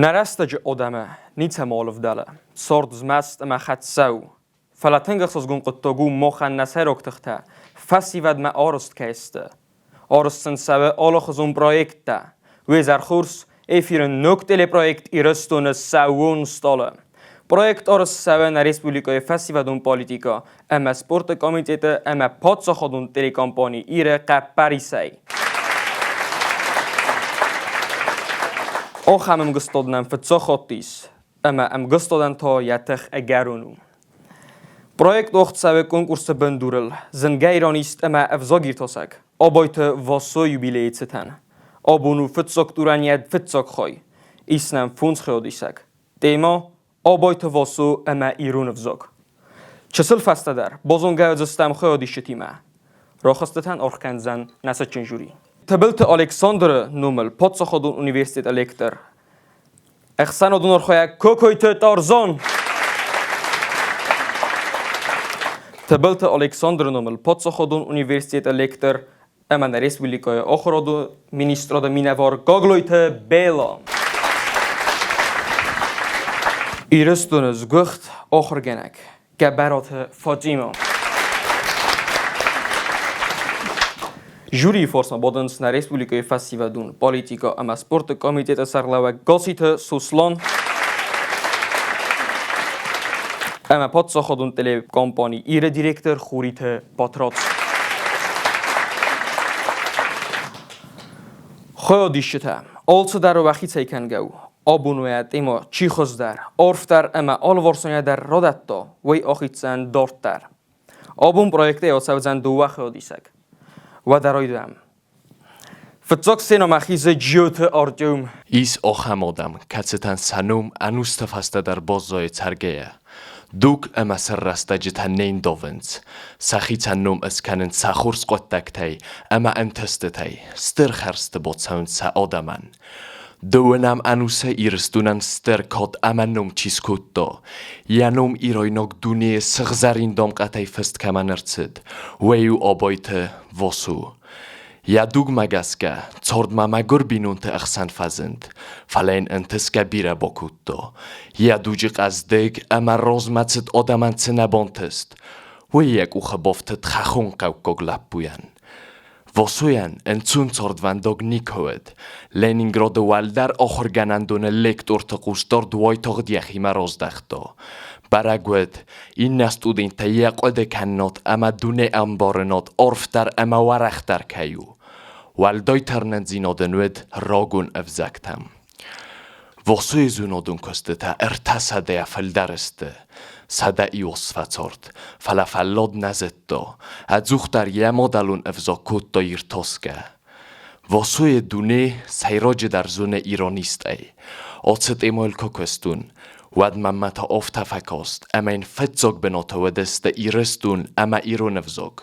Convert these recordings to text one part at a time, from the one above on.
Нӕ рӕстӕджы адӕмы ницӕмӕ ӕвдӕлы, цард змӕст ӕмӕ хӕццӕ у. Фӕлӕ тынг ӕхсызгон хъуыддаг у махӕн нӕ сӕйраг тыхтӕ, фӕсивӕдмӕ арӕзт кӕй сты. Арӕзт сын цӕуы алыхуызон проекттӕ. Уе зӕрхурс эфиры ног телепроект Ирыстоны сӕууон стъолы. Проект арӕзт цӕуы нӕ республикӕйы фӕсивӕдон политикӕ ӕмӕ спорты комитеты ӕмӕ паддзахадон телекомпани Иры хъӕппӕрисӕй. Ахӕм ӕмгуыстад нӕм фыццаг хатт ис, ӕмӕ ӕмгуыстадӕн та йӕ тых ӕгӕрон у. Проект уагъд цӕуы конкурсы бындурыл зынгӕ иронист ӕмӕ ӕвзагиртасӕг Абайты Васо юбилейы цытӕн. Абон у фыццаг турӕн йӕ фыццаг хай. Ис нӕм фондз хайадисӕг. Темӕ Абайты Васо ӕмӕ ирон ӕвзаг. Чысыл фӕстӕдӕр базонгӕ уыдзыстӕм хайадисджытимӕ. Рахызтытӕн аргъ кӕндзӕн нӕ цытджын жюри. Тыбылты Александры номыл паддзахадон университеты лектор, ӕхсӕнадон архайӕг Кокойты Тарзан. Тыбылты Александры номыл паддзахадон университеты лектор ӕмӕ нӕ республикӕйы ахуырады министрады минӕвар Гаглойты Бела. Ирыстоны сгуыхт ахуыргӕнӕг Гӕбӕраты Фатимӕ. Жюрийы фарсмӕ бадынц нӕ республикӕйы фӕсивӕдон политикӕ ӕмӕ спорты комитеты сӕргълӕууӕг Гасситы Сослан ӕмӕ паддзахадон телекомпани Иры директор Хуриты Батрадз. Хайадисджытӕ, алцыдӕр уӕхицӕй кӕнгӕ у. Абон уӕ темӕ чи хуыздӕр, арфдӕр ӕмӕ алыварсонӕй радӕтта, уый ахицӕн дарддӕр. Абон проектӕй ацӕудзӕн дыууӕ хайадисӕг. Уӕдӕ райдайӕм. Фыццаг сценӕмӕ хизы Джиоты Артем. Ис ахӕм адӕм, кӕцытӕн сӕ ном ӕнусты фӕстӕ дӕр баззайы цӕргӕйӕ. Дуг ӕмӕ сӕ рӕстӕджытӕ не ндавынц, сӕхицӕн ном ыскӕнынц сӕ хорз хъуыддӕгтӕй ӕмӕ ӕнтыстытӕй, стыр хӕрзты бацӕуынц сӕ адӕмӕн. Дыууынӕм ӕнусы Ирыстонӕн стыр кад ӕмӕ ном чи скодта, йӕ ном ирайнаг дунейы сыгъзӕрин дамгъӕтӕй фыст кӕмӕн ӕрцыд, уый у Абайты Васо. Йӕ дугмӕ гӕсгӕ, цардмӕ мӕгуыр бинонты ӕхсӕн фӕзынд, фӕлӕ йын ӕнтысгӕ бирӕ бакодта. Йӕ дуджы хъӕздыг ӕмӕ размӕцыд адӕмӕн цы нӕ бантыст, уый йӕ къухы бафтыд хӕххон хъӕуккаг лӕппуйӕн. Васойӕн ӕнцон цардвӕндаг никуы уыд. Ленинграды уӕлдӕр ахуыргӕнӕндоны лекторты хъусдард уайтагъд йӕхимӕ раздӕхта. Бӕрӕг уыд, иннӕ студенттӕ йӕ хъуыды кӕнынад ӕмӕ дунеӕмбарынад арфдӕр ӕмӕ уӕрӕхдӕр кӕй у. Уӕлдай тырнындзинад ын уыд рагон ӕвзӕгтӕм. Васойы зонадон куыстытӕ ӕртӕсӕдӕйӕ фылдӕр сты. 120 фӕцард, фӕлӕ фӕллад нӕ зыдта, ӕдзухдӕр йӕ мадӕлон ӕвзаг кодта иртасгӕ. Васойы дуне сӕйраджыдӕр зоны иронистӕй. Ацы темӕйыл куы куыстон, уӕд мӕнмӕ та афтӕ фӕкаст, ӕмӕ йын фыццаг бынаты уыдысты Ирыстон ӕмӕ ирон ӕвзаг.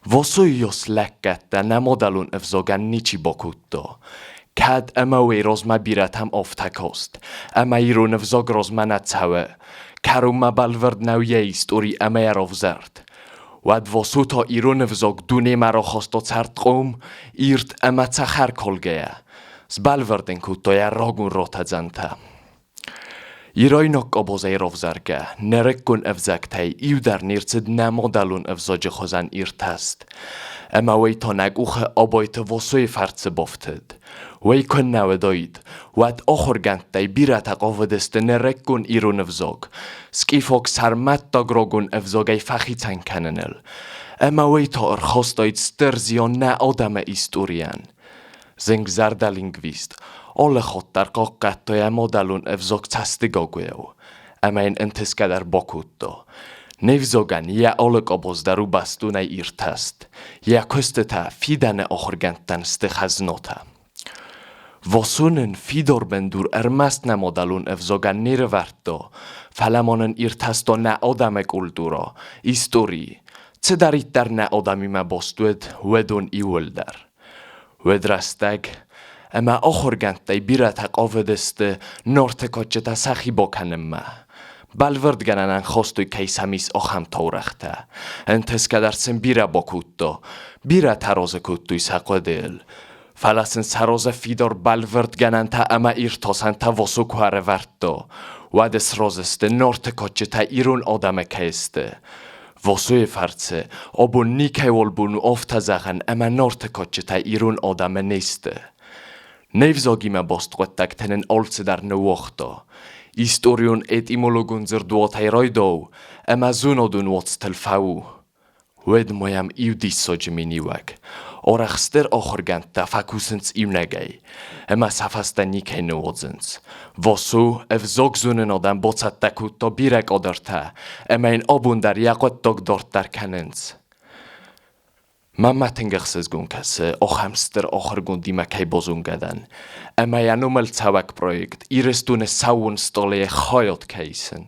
Васойы йос лӕггӕдтӕ нӕ мадӕлон ӕвзагӕн ничи бакодта. Кӕд ӕмӕ уый размӕ бирӕтӕм афтӕ каст, ӕмӕ ирон ӕвзаг размӕ нӕ цӕуы, кӕронмӕ бӕлвырд нӕу йӕ истори ӕмӕ йӕ равзӕрд, уӕд Васо та ирон ӕвзаг дунемӕ рахаста цӕрдхъом, ирд ӕмӕ цӕхӕркалгӕйӕ, сбӕлвырд ын кодта йӕ рагон ратӕдзӕнтӕ. Ирайнаг къабазӕй равзаргӕ нырыккон ӕвзӕгтӕй иу дӕр не рцыд нӕ мадӕлон ӕвзаджы хуызӕн иртӕст. Ӕмӕ уый та нӕ къухы Абайты Васойы фӕрцы бафтыд. Уый куыннӕ уыдаид, уӕд ахуыргӕндтӕй бирӕтӕ хъавыдысты нырыккон ирон ӕвзаг, скифаг сӕрмӕттаг рагон ӕвзагӕй фӕхицӕн кӕныныл. Ӕмӕ уый та ӕрхастаид стыр зиан нӕ адӕмы историйӕн. Зынгзӕрдӕ лингвист, алы хатт дӕр хъахъхъӕдта йӕ мадӕлон ӕвзаг цӕстыгагуыйау, ӕмӕ йын ӕнтысгӕ дӕр бакодта. Не взагӕн йӕ алы къабаз дӕр у бӕстонӕй иртӕст, йӕ куыстытӕ фидӕны ахуыргӕндтӕн сты хӕзнатӕ. Васо нын фидар бындур ӕрмӕст нӕ мадӕлон ӕвзагӕн не рывӕрдта, фӕлӕ ма нын иртӕста нӕ адӕмы культурӕ, истори, цыдӕриддӕр нӕ адӕмимӕ баст уыд, уыдон иууылдӕр. Уӕд рӕстӕг ӕмӕ ахуыргӕндтӕй бирӕтӕ хъавыдысты Нарты кадджытӕ сӕхи бакӕнынмӕ. Бӕлвырдгӕнӕнӕн хастой кӕй сӕм ис ахӕм таурӕгътӕ. Ӕнтысгӕ дӕр сын бирӕ бакодта, бирӕтӕ разы кодтой сӕ хъуыдыйыл. Фӕлӕ сын сӕ розы фидар бӕлвырдгӕнӕнтӕ ӕмӕ иртасӕнтӕ Васо куы ӕрӕвӕрдта, уӕд сразы сты Нарты кадджытӕ ирон адӕмы кӕй сты. Васойы фӕрцы абон никӕйуал бон у афтӕ зӕгъӕн, ӕмӕ Нарты кадджытӕ ирон адӕмы не сты. Не взагимӕ баст хъуыддӕгтӕ нын алцыдӕр ныууагъта. Историон-этимологон дзырдуатӕй райдау ӕмӕ зонадон уацтыл фӕу. Уӕд ма йӕм иу диссаджы миниуӕг: арӕх стыр ахуыргӕндтӕ фӕкусынц иунӕгӕй, ӕмӕ сӕ фӕстӕ никӕй ныууадзынц. Васо ӕвзагзонынадӕн бацӕттӕ кодта бирӕ кадртӕ, ӕмӕ йын абон дӕр йӕ хъуыддаг дарддӕр кӕнынц. Мӕнмӕ тынг ӕхсызгон кӕсы, ахӕм стыр ахуыргондимӕ кӕй базонгӕ дӕн, ӕмӕ йӕ номыл цӕуӕг проект Ирыстоны сӕууон стъолы-йы хайад кӕй исын.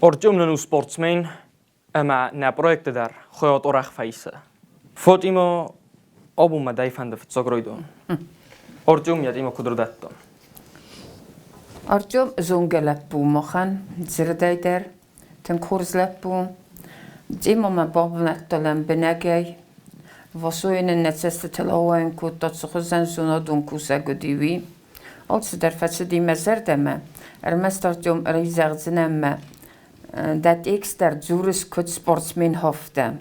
Артем нын у спортсмен ӕмӕ нӕ проекты дӕр хайад арӕх фӕисы. Фатима абон мӕ дӕй фӕнды фыццаг райдон. Артем йӕ тимӕ куыд рдӕтта? Артем зонгӕ лӕппу махӕн дзырдӕй дӕр тынг хорз лӕппу. Тимомӕ бавнӕлдта лӕмбынӕгӕй. Васойы нын нӕ цӕстытыл ауайын кодта, цы хуызӕн зонадон кусӕг уыди, уый. Алцыдӕр фӕцыди мӕ зӕрдӕмӕ, ӕрмӕст Артем ӕризӕгъдзынӕн мӕ дӕ текст дӕр дзурыс куыд спортсмен афтӕ.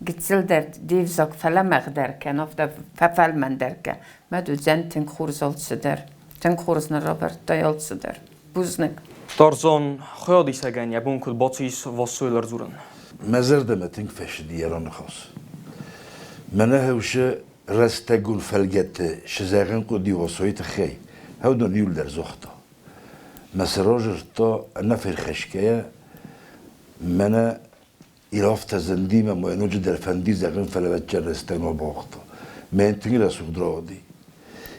Гыццыл дӕр де взаг фӕлӕмӕгъдӕр кӕн, афтӕ фӕфӕлмӕндӕр кӕн. Мӕ уыдзӕн тынг хорз алцыдӕр. Тынг хорз нын равӕрдтай алцыдӕр. Бузныг. Тарзон хайадисӕгӕн йӕ бон куыд бацис Вассойыл ӕрдзурын? Мӕ зӕрдӕмӕ тынг фӕцыди йӕ раныхас. Мӕнӕ хӕусы рӕстӕгон фӕлгӕтты сызӕгъын хъуыди Васойы тыххӕй, уыдон иуылдӕр загъта. Мӕ сӕ ӕнӕферхӕсгӕйӕ мӕнӕ Ирафтӕ зындимӕ ма ноджыдӕр фӕнди зӕгъын фӕлӕвӕдджын рӕстӕгмӕ бауагъта. Мӕн тынг рӕсугъд рауади.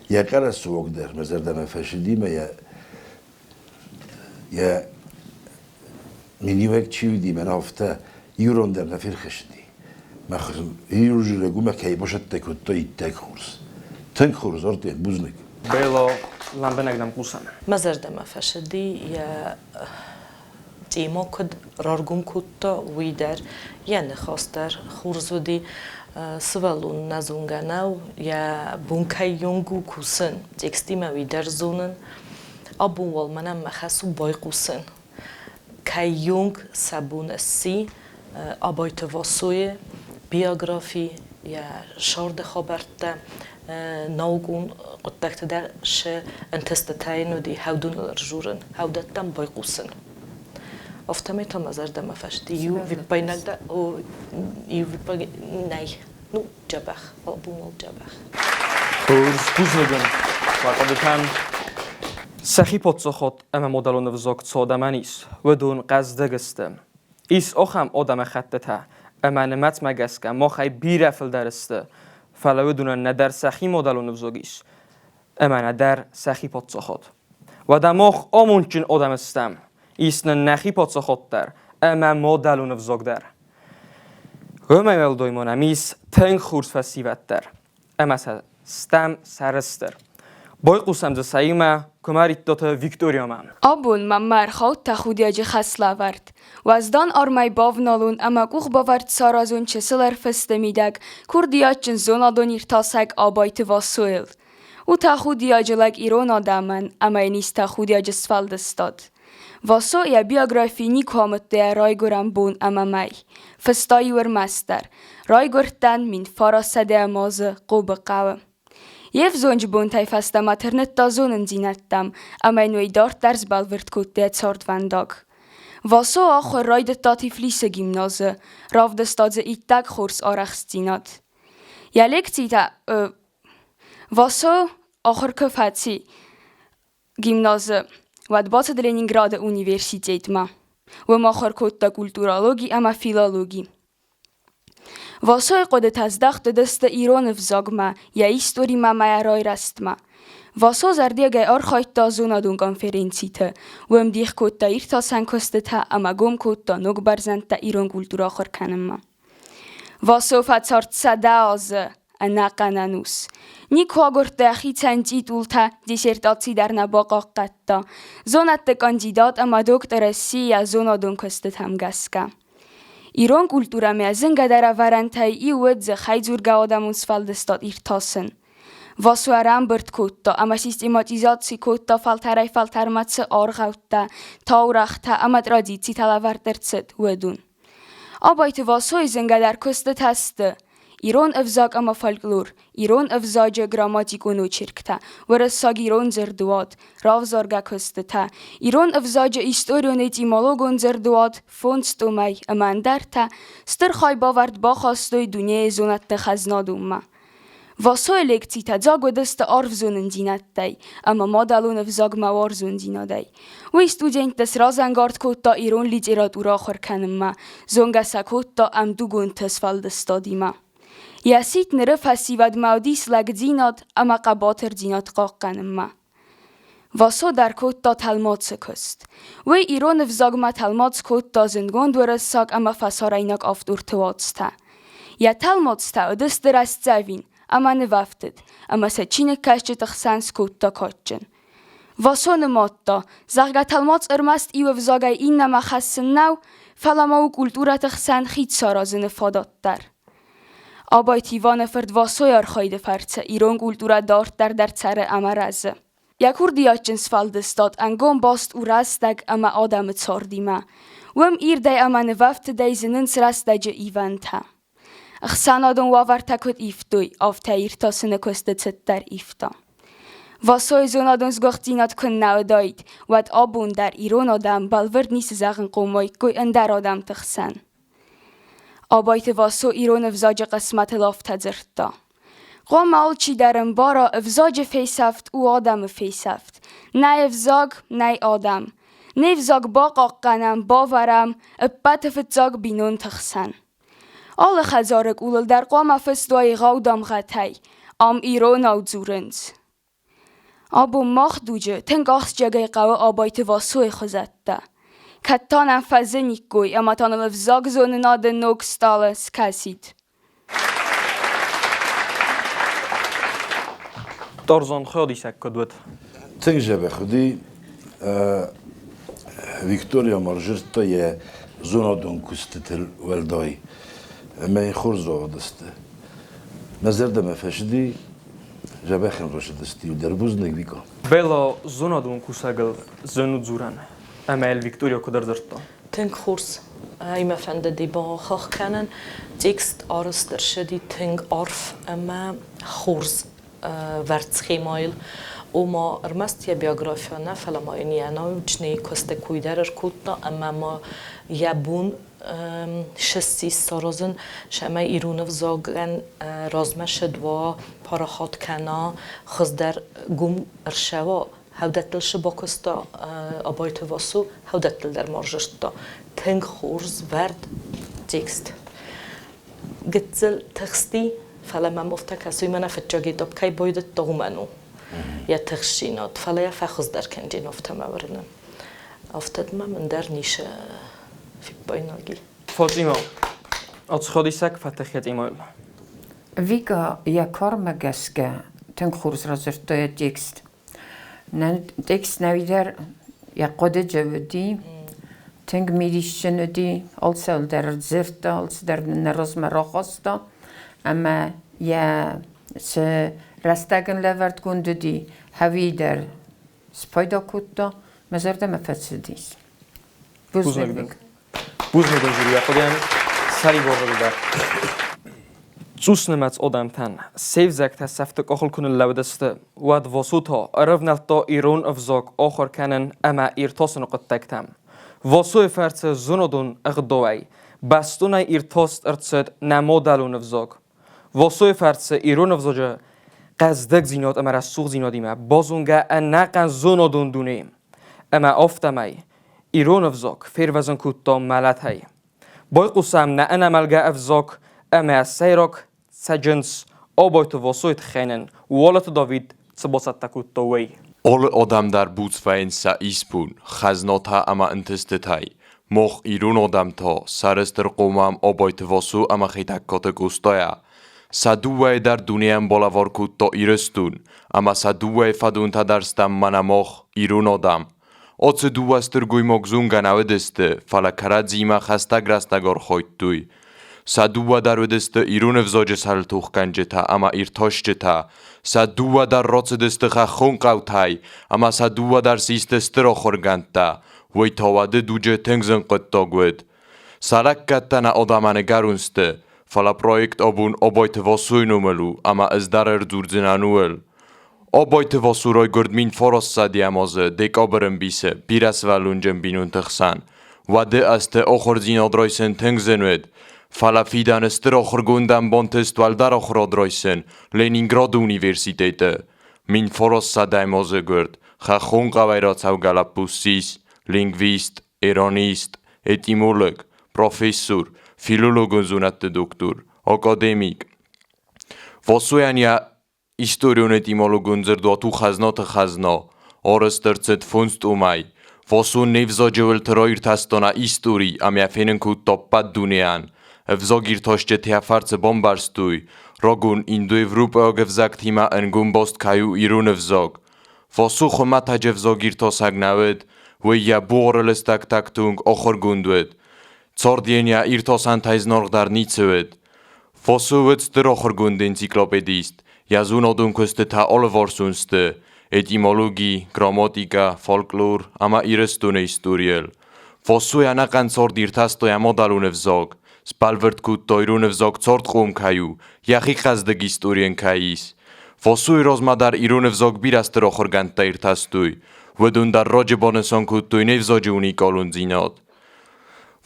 Йӕ къӕрӕсуог дӕр мӕ зӕрдӕмӕ фӕсыди мӕ йӕ йӕ миниуӕг чи уыди, мӕн афтӕ ирон дӕр нӕ ферхӕссыди. Мӕ ирон уымӕ кӕй басӕттӕ кодта иттӕг хорз. Тынг хорз, Артем, бузныг. Бело, лӕмбынӕг дӕм хъусӕм. Мӕ зӕрдӕмӕ фӕсыди йӕ Тимо куыд раргом кодта, уый дӕр, йӕ ныхас дӕр хорз уыди. Сывӕллон нӕ зонгӕ нӕу, йӕ бон кӕййонг у кусын, текстимӕ уый дӕр зонын. Абон уал мӕнӕн мӕ хӕс у байхъусын. Кӕййонг сӕ бон сси Абайты Васойы биографи, йӕ сӕрды хабӕрттӕ, наукон хъуыддӕгты дӕр сы ӕнтыстытӕ йын уыди хӕудоныл ӕрзурын, хӕудӕттӕм байхъусын. Афтӕмӕй та мӕ зӕрдӕмӕ фӕсти иу виппайнаг дӕр, иу виппайнаг нӕй. Ну, дзӕбӕх, абон дзӕбӕх. Хорз, бузныг ын. Бахъуыдытӕн сӕхи паддзахад ӕмӕ мадӕлон ӕвзаг цы адӕмӕн ис, уыдон хъӕздыг сты. Ис ахӕм адӕмыхӕттытӕ, ӕмӕ нымӕцмӕ гӕсгӕ махӕй бирӕ фылдӕр сты, фӕлӕ уыдонӕн нӕдӕр сӕхи мадӕлон ӕвзаг ис, ӕмӕ нӕдӕр сӕхи паддзахад. Уӕдӕ мах амондджын адӕм стӕм, ис нын нӕхи паддзахад дӕр ӕмӕ мадӕлон ӕвзаг дӕр. Уымӕй уӕлдай ма нӕм ис тынг хорз фӕсивӕд дӕр, ӕмӕ сӕ стӕм сӕрыстыр. Байхъусӕм дзы сӕимӕ Куымӕридтаты Викториямӕ. Абон мӕм ӕрхауд тӕхудиаджы хӕслӕвӕрд. Уӕздан армӕй бавналон ӕмӕ къухбавӕрд саразон чысыл ӕрфысты мидӕг курдиатджын зонадон иртасӕг Абайты Васойыл. У тӕхудиаджы лӕг ирон адӕмӕн ӕмӕ йын ис тӕхудиаджы сфӕлдыстад. Васо йӕ биографи никуы амыдта йӕ райгуырӕн бон ӕмӕ мӕй. Фыста-иу ӕрмӕстдӕр: «Райгуырдтӕн 1900 азы Къобы хъӕуы». Йе взонджы бонтӕй фӕстӕмӕ тырныдта зонындзинӕдтӕм ӕмӕ йын уый дарддӕр сбӕлвырд кодта йӕ цардвӕндаг. Васо ахуыр райдыдта Тифлисы гимназы, равдыста дзы иттӕг хорз арӕхстдзинад. Йӕ лекцитӕ Васо ахуыр куы фӕци гимназы, уӕд бацыд Ленинграды университетмӕ. Уым ахуыр кодта культурологи ӕмӕ филологи. Васойы хъуыдытӕ здӕхт уыдысты ирон ӕвзагмӕ, йӕ историмӕ ӕмӕ йӕ райрӕзтмӕ. Васо зӕрдиагӕй архайдта зонадон конференциты, уым дих кодта иртасӕн куыстытӕ ӕмӕ гом кодта ног бӕрзӕндтӕ ирон культурӕ ахуыр кӕнынмӕ. Васо фӕцард 100 азы, ӕнӕхъӕн ӕнус. Никуы агуырдта хицӕн титултӕ, диссертаци дӕр нӕ бахъахъхъӕдта. Зонӕдты кандидат ӕмӕ доктор сси йӕ зонадон куыстытӕм гӕсгӕ. Ирон культурӕмӕ зынгӕдӕр ӕвӕрӕнтӕй иу уыд дзыхӕйдзургӕ адӕмон сфӕлдыстад иртасын. Васо ӕрӕмбырд кодта ӕмӕ систематизаци кодта фӕлтӕрӕй-фӕлтӕрмӕ цы аргъӕуттӕ, таурӕгътӕ ӕмӕ традицитӕ лӕвӕрд ӕрцыд, уыдон. Абайты Васойы зынгӕдӕр куыстытӕ сты ирон ӕвзаг ӕмӕ фольклор, ирон ӕвзаджы грамматикон очерктӕ, уырыссаг-ирон дзырдуат, равзаргӕ куыстытӕ, ирон ӕвзаджы историон-этимологон дзырдуат, фондз томӕй ӕмӕ ӕндӕртӕ, стыр хайбавӕрд бахастой дунейы зонӕдты хӕзнадонмӕ. Васойы лекцитӕ дзаг уыдысты арф зонындзинӕдтӕй ӕмӕ мадӕлон ӕвзагмӕ уарзондзинадӕй. Уый студентты сразӕнгард кодта ирон литературӕ ахуыр кӕнынмӕ, зонгӕ сӕ кодта ӕмдугонты сфӕлдыстадимӕ. Йӕ сидт ныры фӕсивӕдмӕ уыдис лӕгдзинад ӕмӕ хъӕбатырдзинад хъахъхъӕнынмӕ. Васо дӕр кодта тӕлмацы куыст. Уый ирон ӕвзагмӕ тӕлмац кодта зындгонд уырыссаг ӕмӕ фӕсарӕйнаг авторты уацтӕ. Йӕ тӕлмацтӕ уыдысты рӕстдзӕвин ӕмӕ нывӕфтыд, ӕмӕ сӕ чиныгкӕсджыты хсӕн скодта кадджын. Васо нымадта, зӕгъгӕ, тӕлмац ӕрмӕст иу ӕвзагӕй иннӕмӕ хӕссын нӕу, фӕлӕ ма у культурӕты хсӕн хид саразыны фадат дӕр. Абайты Иваны фырт Васойы архайды фӕрцы ирон культурӕ дарддӕр дӕр цӕры ӕмӕ рӕзы. Йӕ курдиатджын сфӕлдыстад ӕнгом баст у рӕстӕг ӕмӕ адӕмы цардимӕ. Уым ирдӕй ӕмӕ нывӕфтыдӕй зынынц рӕстӕджы ивӕнтӕ. Ӕхсӕнадон уавӕртӕ куыд ивтой, афтӕ иртасыны куысты цыд дӕр ивта. Васойы зонадон сгуыхтдзинад куыннӕ уыдаид, уӕд абон дӕр ирон адӕм бӕлвырд ницы зӕгъынхъом уаиккой ӕндӕр адӕмты хсӕн. Абайты Васо ирон ӕвзаджы хъысмӕтыл афтӕ дзырдта: Хъуамӕ алчидӕр ӕмбара, ӕвзаджы фесӕфт у адӕмы фесӕфт. Нӕй ӕвзаг, нӕй адӕм. Не взаг бахъахъхъӕнӕм, бавӕрӕм ӕппӕты фыццаг бинонты хсӕн. Алы хӕдзары къулыл дӕр хъуамӕ фыст уа егъау дамгъӕтӕй «Ам иронау дзурынц». Абон мах дуджы тынг ахсджиагӕй хъӕуы Абайты Васойы хуызӕттӕ. Кӕд та нӕм фӕзыниккой ӕмӕ та ныл ӕвзагзонынады ног стъалы скӕсид. Торзон ходисӕг куыд уыд? Тынг дзӕбӕх уыди. Виктория ма рзырдта йӕ зонадон куыстытыл уӕлдай ӕмӕ йын хорз рауадысты. Мӕ зӕрдӕмӕ фӕцыди, дзӕбӕхӕн рацыдысты иу дӕр бузныг, Вико. Белла зонадон кусӕгыл зын у дзурӕн, ӕмӕ йыл Виктория куыд ӕрдзырдта? Тынг хорз ӕмӕ фӕндыди бахахх кӕнын. Текст арӕзт ӕрцыди тынг арф ӕмӕ хорз вӕрд схемӕйыл. Ома ӕрмӕст йӕ биографийӕ нӕ, фӕлӕ ма йын йӕ научный куысты кой дӕр ӕркодта ӕмӕ ма йӕ бон ссис саразын, цӕмӕй ирон ӕвзагӕн размӕ цыд уа, парахат кӕна, хуыздӕр гом ӕрцӕуа. Хӕвдӕттыл цы бакуыста Абайты Васо, хӕвдӕттыл дӕр ма рзырдта. Тынг хорз вӕрд текст. Гыццыл тыхсти, фӕлӕ мӕм афтӕ кӕсы, уый мӕнӕ фыццаг этап кӕй байдыдта, уымӕн у йӕ тыхстдзинад, фӕлӕ йӕ фӕхуыздӕр кӕнджын афтӕ мӕ уырны. Афтӕ мӕм ӕндӕр ницы фиппаинаг и. Фатима, ацходисӕг фӕтӕхетимӕ. Вика йӕ кармӕ гӕсгӕ тынг хорз радзырдта йӕ текст. Текст нӕуидӕр йӕ хъуыдыджы уыди, тынг мидисджын уыди, алцӕуыл дӕр дзырдта, алцыдӕр нӕ размӕ рахаста ӕмӕ йӕ цы рӕстӕг ын лӕвӕрдгонд уыди, хӕви дӕр спайда кодта, мӕ зӕрдӕмӕ фӕцыдис. Бузныг. Бузныг жюри хъуыдыйӕн сӕрибар дӕр. Цъус нымӕц адӕмтӕн се взӕгтӕ сӕфты къухыл куы ныллӕуыдысты, уӕд Васо та ӕрӕвнӕлдта ирон ӕвзаг ахуыр кӕнын ӕмӕ иртасыны хъуыддӕгтӕм. Васойы фӕрцы зонадон ӕгъдауӕй бӕстонӕй иртӕст ӕрцыд нӕ мадӕлон ӕвзаг. Васойы фӕрцы ирон ӕвзаджы хъӕздыгдзинад ӕмӕ рӕсугъддзинадимӕ базонгӕ ӕнӕхъӕн зонадон дуне ӕмӕ афтӕмӕй ирон ӕвзаг фервӕзын кодта мӕлӕтӕй. Байхъусӕм нӕ ӕнӕмӕлгӕ ӕвзаг ӕмӕ сӕйраг цӕджындз Абайты Васойы тыххӕй нын Уалыты Давид цы бацӕттӕ кодта, уый. Алы адӕм дӕр буц вӕййынц сӕ исбон, хӕзнатӕ ӕмӕ ӕнтыстытӕй. Мах, ирон адӕм та, сӕрыстыр хъомӕм Абайты Васо ӕмӕ Хетӕгкаты Къостайӕ. Сӕ дыууӕйы дӕр дунейӕн балӕвар кодта Ирыстон, ӕмӕ сӕ дыууӕйы фӕдонтӕ дӕр стӕм мӕнӕ мах, ирон адӕм. Оцы дууӕ стыр гоймаг зонгӕ нӕ уыдысты, фӕлӕ кӕрӕдзиимӕ хӕстӕг рӕстӕг ӕрхойдтой. Сӕ дыууӕ дӕр уыдысты ирон ӕвзаджы сӕрыл тохгӕнджытӕ ӕмӕ иртасджытӕ. Сӕ дыууӕ дӕр рацыдысты хӕххон хъӕутӕй ӕмӕ сӕ дыууӕ дӕр систы стыр ахуыргӕндтӕ. Уый та уӕды дуджы тынг зын хъуыддаг уыд. Сӕ лӕггӕдтӕ нӕ адӕмӕн ӕгӕрон сты, фӕлӕ проект абон Абайты Васойы номыл у ӕмӕ ӕз дӕр ӕрдзурдзынӕн ууыл. Абайты Васо райгуырд 1900 азы декабры ӕмбисы бирӕсывӕллонджын бинонты хсӕн. Уӕды азты ахуырдзинад райсын тынг зын уыд, фӕлӕ фидӕны стыр ахуыргондӕн бантыст уӕлдӕр ахуырад райсын Ленинграды университеты. 1900 азы гуырд хӕххон хъӕуӕй рацӕугӕ лӕппу ссис лингвист, иронист, этимолог, профессор, филологон зонӕдты доктор, академик. Васойӕн йӕ Историон этимологон дзырдуат у хӕзнаты хӕзна, арӕзт ӕрцыд фондз тъомӕй. Васо не взаджы уылты раиртӕстона истори ӕмӕ фенын кодта ӕппӕт дунейӕн. Ӕвзагиртасджытӕ йӕ фӕрцы бамбӕрстой, рагон индоевропӕйаг ӕвзӕгтимӕ ӕнгом баст кӕй у ирон ӕвзаг. Васо хуымӕтӕджы ӕвзагиртасӕг нӕ уыд, уый йӕ буары лыстӕг тӕгтонг ахуыргонд уыд. Цард йын йӕ иртасӕнтӕй зынаргъдӕр ницы уыд. Фосы уыд стыр ахуыргонд энциклопедист, йӕ зонадон куыстытӕ алыварсон сты этимологи, грамматикӕ, фольклор ӕмӕ Ирыстоны историйыл. Фосой ӕнӕхъӕн цард иртӕстой йӕ мадӕлон ӕвзаг, сбӕлвырд кодта ирон ӕвзаг цардхъом кӕй у, йӕхи хъӕздыг историйӕн кӕй ис. Фосойы размӕ дӕр ирон ӕвзаг бирӕ стыр ахуыргӕндтӕ иртӕстой, уыдон дӕр раджы банысан кодтой не взаджы уникалондзинад.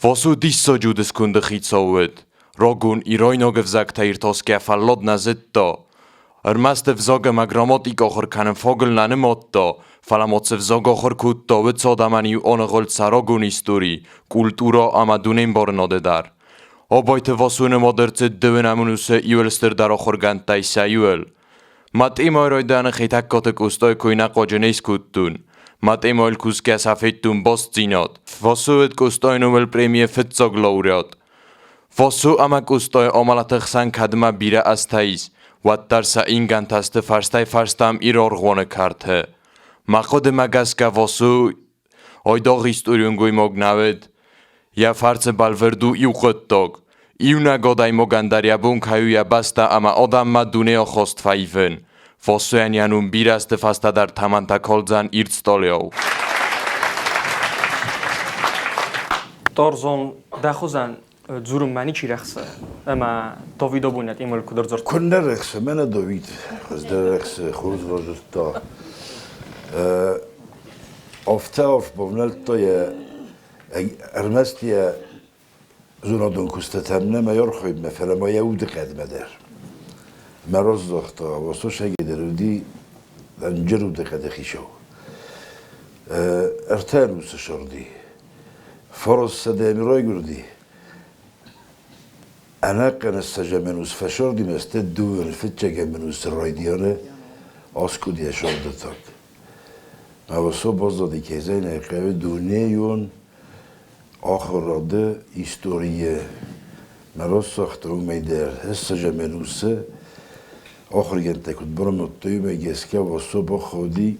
Васо диссаджы удысконды хицау уыд. Рагон ирайнаг ӕвзӕгтӕ иртасгӕ фӕллад нӕ зыдта. Ӕрмӕст ӕвзаг ӕмӕ грамматикӕ ахуыр кӕнын фагыл нӕ нымадта, фӕлӕ ма цы взаг ахуыр кодта, уыцы адӕмӕн-иу аныгъуылд сӕ рагон истори, культурӕ ӕмӕ дунембарынады дӕр. Абайты Васо нымад ӕрцыд дыууынӕм ӕнусы иуыл стырдӕр ахуыргӕндтӕй сӕ иуыл. Матъимой райдианы Хетӕгкаты Къостай кой нӕ хъуаджы не скодтон. Матъимойыл кусгӕ сӕ федтон бастдзинад. Васо уыд Къостайы номыл премийы фыццаг лауреат. Васо ӕмӕ Къостайы амӕлӕты хсӕн кӕдмӕ бирӕ азтӕ ис, уӕддӕр сӕ ингӕнтӕ сты фӕрстӕй-фӕрстӕм Ироргъоны кӕрты. Мӕ хъуыдымӕ гӕсгӕ Васо айдагъ историон гоймаг нӕ уыд. Йӕ фӕрцы бӕлвырд у иу хъуыддаг: иунӕг адӕймагӕн дӕр йӕ бон кӕй у йӕ бӕстӕ ӕмӕ адӕммӕ дунейы ахаст фӕивын. Васойӕн йӕ ном бирӕ азты фӕстӕ дӕр тӕмӕнтӕ калдзӕн ирд стъалыйау. Тарзан, дӕ хуызӕн дзурынмӕ ничи рӕхсы, ӕмӕ Давид абонӕт имӕл куыд ӕрдзырдта? Куыннӕ рӕхсы, мӕнӕ Давид хуыздӕр рӕхсы, хорз радзырдта. Афтӕ арф бавнӕлдта йӕ ӕрмӕст йӕ зонадон куыстытӕм нӕ мӕ архайдмӕ, фӕлӕ ма йӕ удыхъӕдмӕ дӕр. Мӕ раздзагъта, Васо Шагидер уыди ӕнджыр удыхъӕды хицау. Ӕртӕ ӕнусы сырди. Фарассӕдӕми райгурди. Ӕнӕхъӕн ссӕдзӕм ӕнус фӕсырдимӕ сты дыууын фыццӕгӕм ӕнусы райдианы аскъуыди сырдытаг. Мӕ Васо баззади кӕй хъӕуы дунейон ахуырады историйы мӕ рацагъта уымӕй дӕр ссӕдзӕм ӕнусы ахуыргӕндтӕ куыд банымадтой, уымӕ гӕсгӕ Васо бахауди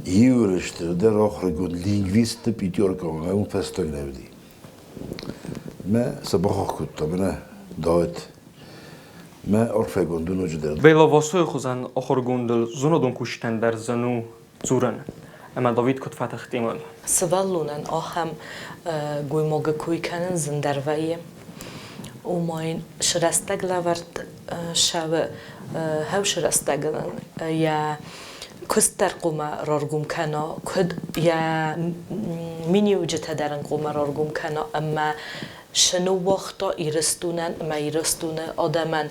Иу стырдӕр ахуыргонд лингвистты пятерка ӕмӕ уым фӕстаг нӕ уыди. Мӕ сӕ бахахх кодта мӕнӕ Дауыт. Мӕ арфӕгонд у ноджыдӕр. Бела Васойы хуызӕн ахуыргондыл зонадон кусджытӕн дӕр зын у дзурӕн. Ӕмӕ Давид куыд фӕтых темыл? Сывӕллонӕн ахӕм гоймагы кой кӕнын зындӕр вӕййы. Ома йын срӕстӕг лӕвӕрд сӕвы хӕусы рӕстӕгыл йӕ куыст дӕр хъуамӕ раргом кӕна, куыд йӕ миниуджытӕ дӕр ын хъуамӕ раргом кӕна ӕмӕ шы ныууагъта Ирыстонӕн ӕмӕ Ирыстоны адӕмӕн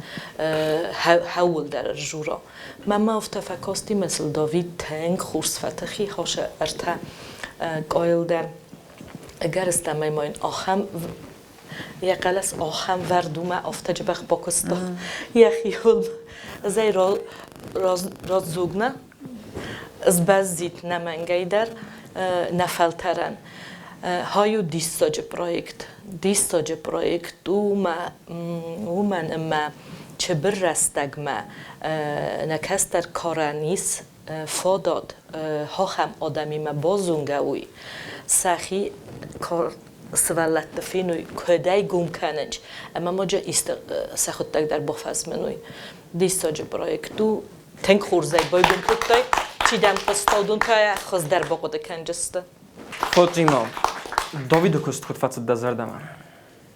хӕуылдӕр ӕрзура. Мӕнмӕ афтӕ фӕкасти, мӕ сыл Давид тынг хорз фӕтых и хасы ӕртӕ къайыл дӕр. Ӕгӕрыстӕмӕй ма йын ахӕм йӕ хъӕлӕс ахӕм вӕрд у мӕ афтӕ джыбӕх бакуыста йӕхиуыл. Ӕз ӕй раздзогмӕ сбӕззид нӕ мӕнгӕй дӕр, нӕ фӕлтӕрӕн. Хай у диссаджы проект. Диссаджы проект у уымӕн ӕмӕ чыбыр рӕстӕгмӕ нӕ кӕстӕр карӕн ис. Фадат ахӕм адӕмимӕ базонгӕ уой, сӕхи сывӕллӕтты феной, куыдӕй гом кӕнынц, ӕмӕ ма исты сӕхуыдтӕг дӕр бафӕзмыной. Диссаджы проект у, тынг хорзӕй байгом кодтай, чи дӕм хъуыста, уыдон та хуыздӕр бахъуыды кӕнджысты. Фатима, Давиды куыст куыд фӕцыд дӕ зӕрдӕмӕ?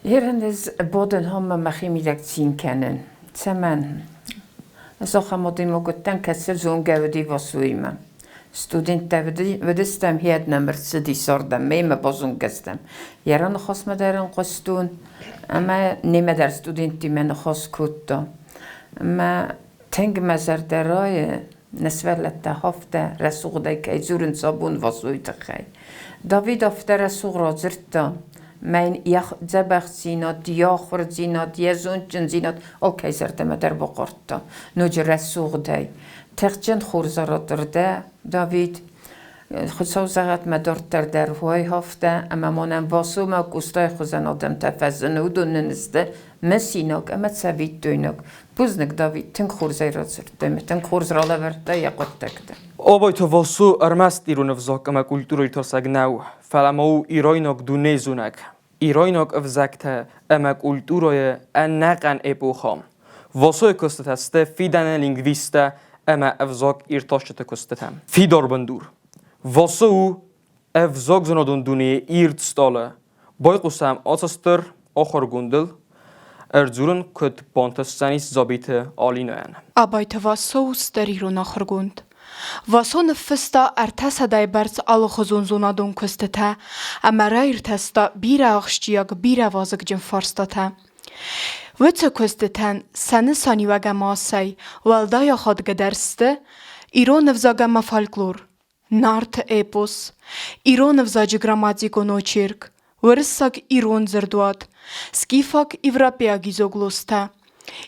Ерын ӕз бодӕн хоммӕ мӕхимидӕг цин кӕнын. Цӕмӕн? Ӕз ахӕм адӕймаг уыдтӕн, кӕцы зонгӕ уыди Васоимӕ. Студенттӕ уыдыстӕм, хиад нӕм ӕрцыди цардӕм, мемӕ базонгӕ стӕм. Йӕ раныхасмӕ дӕр ын хъуыстон, ӕмӕ немӕ дӕр студенттимӕ ныхас кодта. Ӕмӕ тынг мӕ зӕрдӕ райы, нӕ сывӕллӕттӕ афтӕ рӕсугъдӕй кӕй дзурынц абон Васойы тыххӕй. Давид афтӕ рӕсугъд радзырдта, мӕ йын йӕ дзӕбӕхдзинад, йӕ ахуырдзинад, йӕ зондджындзинад алкӕй зӕрдӕмӕ дӕр бахъардта. Ноджы рӕсугъдӕй. Тыхджын хорз аратырдӕ, Давид. Хуыцау зӕгъӕд, мӕ дарддӕр дӕр уай афтӕ, ӕмӕ ма нӕм Васомӕ Къостайы хуызӕн адӕмтӕ фӕзыны, уыдон нын сты мысинаг ӕмӕ цӕвиттойнаг. Бузныг, Давид, тынг хорзӕй радзырдтай мӕ, тынг хорз ралӕвӕрдтай йӕ хъуыддӕгтӕ. Абайты Васо ӕрмӕст ирон ӕвзаг ӕмӕ культурӕиртасӕг нӕу, фӕлӕ ма у ирайнаг дунезонӕг, ирайнаг ӕвзӕгтӕ ӕмӕ культурӕйы ӕнӕхъӕн эпохӕ. Васойы куыстытӕ сты фидӕны лингвисттӕ ӕмӕ ӕвзаг иртасджыты куыстытӕ. Фидар бындур. Васо у ӕвзагзонадон дунейы ирд стъалы. Байхъусӕм ацы стыр ахуыргондыл ӕрдзурын куыд бантысдзӕнис Дзабиты Алинӕйӕн. Абайты Васо у стыр ирон ахуыргонд. Васо ныффыста ӕртӕсӕдӕйы бӕрц алыхуызон зонадон куыстытӕ ӕмӕ раиртӕста бирӕ ахсджиаг, бирӕ вазыгджын фарстатӕ. Уыцы куыстытӕн сӕ нысаниуӕг ӕмӕ асӕй уӕлдай ахадгӕдӕр сты ирон ӕвзаг ӕмӕ фольклор, Нарты эпос, ирон ӕвзаджы грамматикон очерк, уырыссаг-ирон дзырдуат, скифаг-европейаг изоглосстӕ,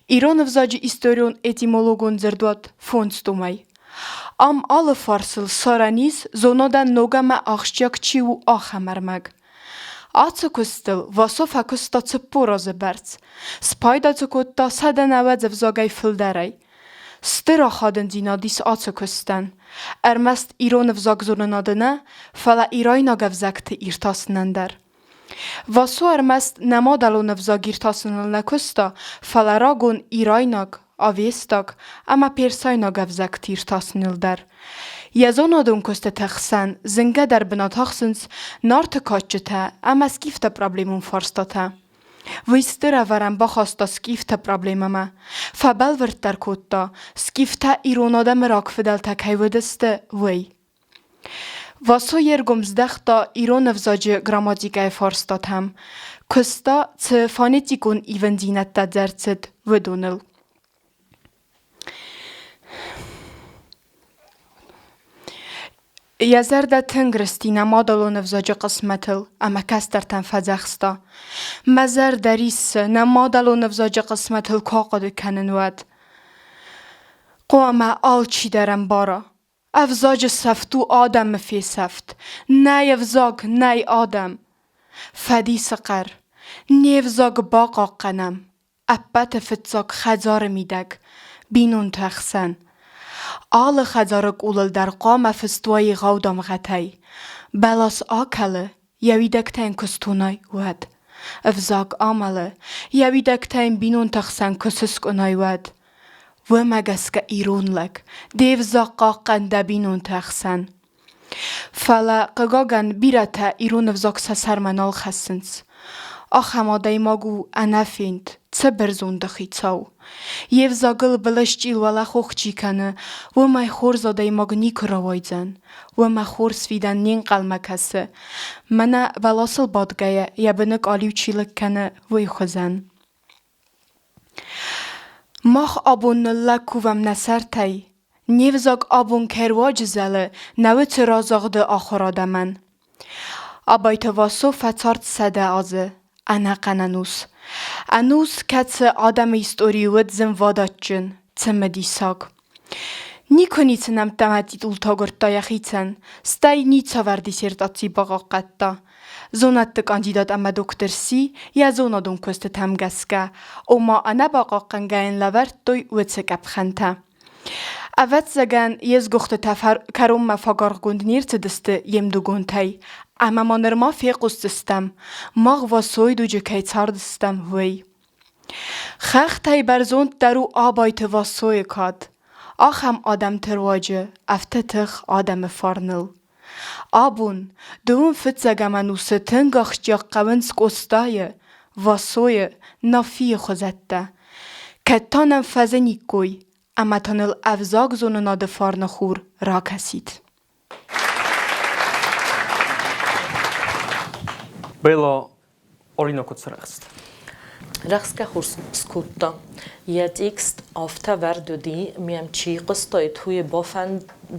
ирон ӕвзаджы историон-этимологон дзырдуат фондз томӕй. Ам алы фарсыл ссарӕн ис, зонадӕн ног ӕмӕ ахсджиаг чи у, ахӕм ӕрмӕг. Ацы куыстыл Васо фӕкуыста 40 азы бӕрц, спайда дзы кодта 190 ӕвзагӕй фылдӕрӕй. Стыр ахадындзинад ис ацы куыстӕн. Ӕрмӕст ирон ӕвзагзонынады нӕ, фӕлӕ ирайнаг ӕвзӕгты иртасынӕн дӕр. Васо ӕрмӕст нӕ мадӕлон ӕвзаг иртасыныл нӕ куыста, фӕлӕ рагон ирайнаг, авестаг ӕмӕ персайнаг ӕвзӕгты иртасыныл дӕр. Йӕ зонадон куыстыты хсӕн зынгӕдӕр бынат ахсынц Нарты кадджытӕ ӕмӕ скифты проблемон фарстатӕ. Уый стыр ӕвӕрӕн бахаста скифты проблемӕмӕ. Фӕбӕлвырддӕр кодта, скифтӕ ирон адӕмы рагфыдӕлтӕ кӕй уыдысты, уый. Васо йе ргом здӕхта ирон ӕвзаджы грамматикӕйы фарстатӕм, куыста, цы фонетикон ивындзинӕдтӕ дзы ӕрцыд, уыдоныл. Йӕ зӕрдӕ тынг рысти нӕ мадӕлон ӕвзаджы хъысмӕтыл ӕмӕ кӕстӕртӕн фӕдзӕхста: Мӕ зӕрдӕ риссы, нӕ мадӕлон ӕвзаджы хъысмӕтыл куы ахъуыды кӕнын, уӕд. Хъуамӕ алчидӕр ӕмбара, ӕвзаджы сӕфт у адӕмы фесӕфт, нӕй ӕвзаг, нӕй адӕм. Фӕдисы хъӕр, не взаг бахъахъхъӕнӕм, Ӕппӕты фыццаг хӕдзары мидӕг, бинонты ӕхсӕн. Алы хӕдзары къулыл дӕр хъуамӕ фыст уа егъау дамгъӕтӕй. Бӕлас акӕлы, йӕ уидӕгтӕ йын куы стонай, уӕд. Ӕвзаг амӕлы, йӕ уидӕгтӕ йын бинонты хсӕн куы сыскъуынай, уӕд. Уымӕ гӕсгӕ ирон лӕг, де взаг хъахъхъӕн дӕ бинонты ӕхсӕн. Фӕлӕ, хъыгагӕн, бирӕтӕ ирон ӕвзаг сӕ сӕрмӕ нал хӕссынц. Ахӕм адӕймаг у ӕнӕфенд, цыбыр зонды хицау. Йе взагыл былысчъил уӕлӕхох чи кӕны, уымӕй хорз адӕймаг никуы рауайдзӕн, уымӕ хорз фидӕн не нхъӕлмӕ кӕсы, мӕнӕ бӕласыл бадгӕйӕ йӕ быны къалиу чи лыг кӕны, уый хуызӕн. Мах абон ныллӕг кувӕм нӕ сӕртӕй, не взаг абон кӕй руаджы зӕлы, нӕ уыцы разагъды ахуыр адӕмӕн. Абайты Васо фӕцард 100 азы, ӕнӕхъӕн ӕнус. Ӕнус, кӕцы адӕмы историйы уыд зынвадатджын, цымыдисаг. Никуы ницы нӕмттӕ ӕмӕ титултӕ агуырдта йӕхицӕн, стӕй ницавӕр диссертаци бахъахъхъӕдта. Зонӕдты кандидат ӕмӕ доктор сси йӕ зонадон куыстытӕм гӕсгӕ, ома ӕнӕбахъахъхъӕнгӕ йын лӕвӕрдтой уыцы къӕпхӕнтӕ. Ӕвӕццӕгӕн, йе сгуыхтытӕ кӕронмӕ фӕгаргъгонд не рцыдысты йе мдугонтӕй, ӕмӕ ма нырма фехъусдзыстӕм, мах Васойы дуджы кӕй цардыстӕм, уый. Хӕхтӕй бӕрзонддӕр у Абайты Васойы кад. Ахӕм адӕмты руаджы ӕфты тых адӕмы фарныл. Абон, дыууын фыццӕгӕм ӕнусы тынг ахсджиаг хъӕуынц Къостайы, Васойы, Нафийы хуызӕттӕ. Кӕд та нӕм фӕзыниккой, ӕмӕ та ныл ӕвзагзонынады фарны хур ракӕсид. Белла Алина куыд сырӕхст? Рӕхсгӕ хорз скодта. Йӕ текст афтӕ вӕрд уыди, мӕм чи хъуыстаид, уый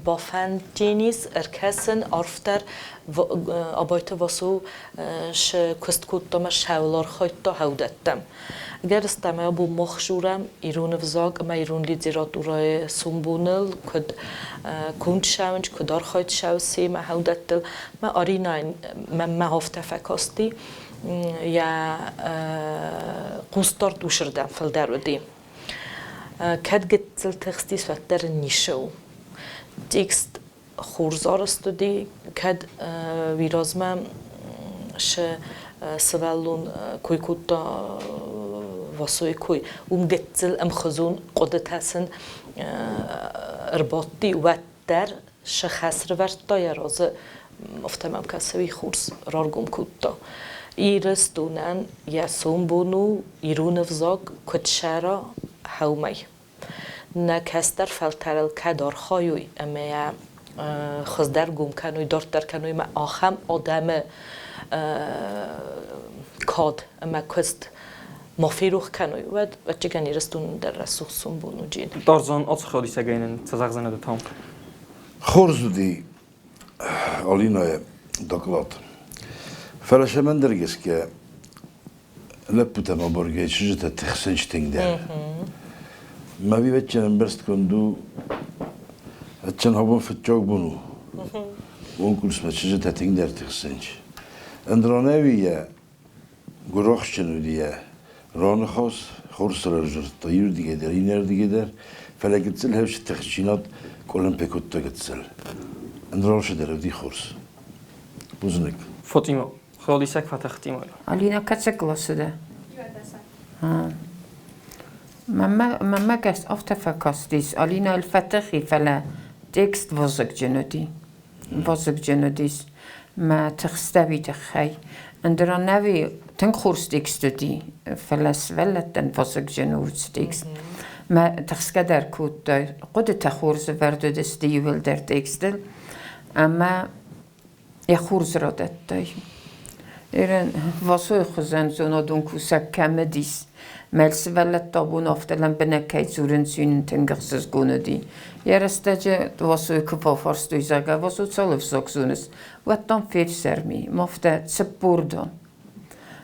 бафӕнддзӕнис ӕркӕсын арфдӕр Абайты Васо шы куыст кодта ӕмӕ сӕуыл архайдта хӕудӕттӕм. Ӕгӕрыстӕмӕй абон мах дзурӕм ирон ӕвзаг ӕмӕ ирон литературӕйы сомбоныл, куыд конд цӕуынц, куыд архайд цӕуы семӕ хӕудӕттыл. Мӕ Аринӕйӕн мӕнмӕ афтӕ фӕкасти, йӕ хъусдард усырдӕм фылдӕр уыди. Кӕд гыццыл тыхстис, уӕддӕр ын ницы у. Текст хорз арӕзт уыди, кӕд уый размӕ шы сывӕллон кой кодта Васойы кой, уым гыццыл ӕмхуызон хъуыдытӕ сын ӕрбадти, уӕддӕр сӕ хӕс ӕрывӕрдта йӕ разы, афтӕ мӕм кӕсы, уый хорз раргом кодта. Ирыстонӕн йӕ сомбон у ирон ӕвзаг куыд сӕра, хӕумӕй. Нӕ кӕстӕр фӕлтӕрыл кӕд архайой ӕмӕ йӕ хуыздӕр гом кӕной, дарддӕр кӕной ӕмӕ ахӕм адӕмы кад ӕмӕ куыст ма ферох кӕной, уӕд ӕвӕццӕгӕн Ирыстоны дӕр рӕсугъд сомбон уыди. Тарзан ацы хиодисӕгӕй нын цы зӕгъдзынӕ ды та? Хорз уыди Алинӕйы доклад. Фӕлӕ сӕм ӕндӕр гӕсгӕ лӕппутӕм абаргӕйӕ чызджытӕ тыхсынц тынгдӕр. Мӕ вивӕдджын ӕмбӕрстгонд у, ӕдджын абон фыццаг бон у. Конкурсмӕ чызджытӕ тынгдӕр тыхсынц. Ӕндронӕуи йӕ гуырахстджын уыди йӕ раныхас, хорз сӕрӕвзӕрдта иуырдыгӕй дӕр, иннӕрдыгӕй дӕр, фӕлӕ гыццыл хӕфсы тыхджынад къуылымпы кодта гыццыл. Ӕндронсы дӕр уыди хорз. Бузныг. Фатима, Хиодисӕг фӕтахти ма. Алина кӕцы къласы дӕ? Мӕнмӕ гӕсгӕ афтӕ фӕкастис, Алинӕйыл фӕтых и, фӕлӕ текст вазыгджын уыди. Вазыгджын уыдис мӕ тыхстӕуи тыххӕй. Ӕндӕр ӕнӕуи тынг хорз текст уыди, фӕлӕ сывӕллӕттӕн вазыгджын у уыцы текст. Мӕ тыхсгӕ дӕр кодта, хъуыдытӕ хорз ӕвӕрд уыдысты иууылдӕр текстыл. Ӕмӕ йӕ хорз радӕттай. Ирӕн Васойы хуызӕн зонадон кусӕг кӕм уыдис, мӕ сывӕллӕттӕ абон афтӕ лӕмбынӕг кӕй дзурынц, уый нын тынг ӕхсызгон уыди. Йӕ рӕстӕджы Васойы куы бафарстой, зӕгъгӕ, Васо цал ӕвзаг зоныс, уӕд дам фефсӕрми, афтӕ 40 дам.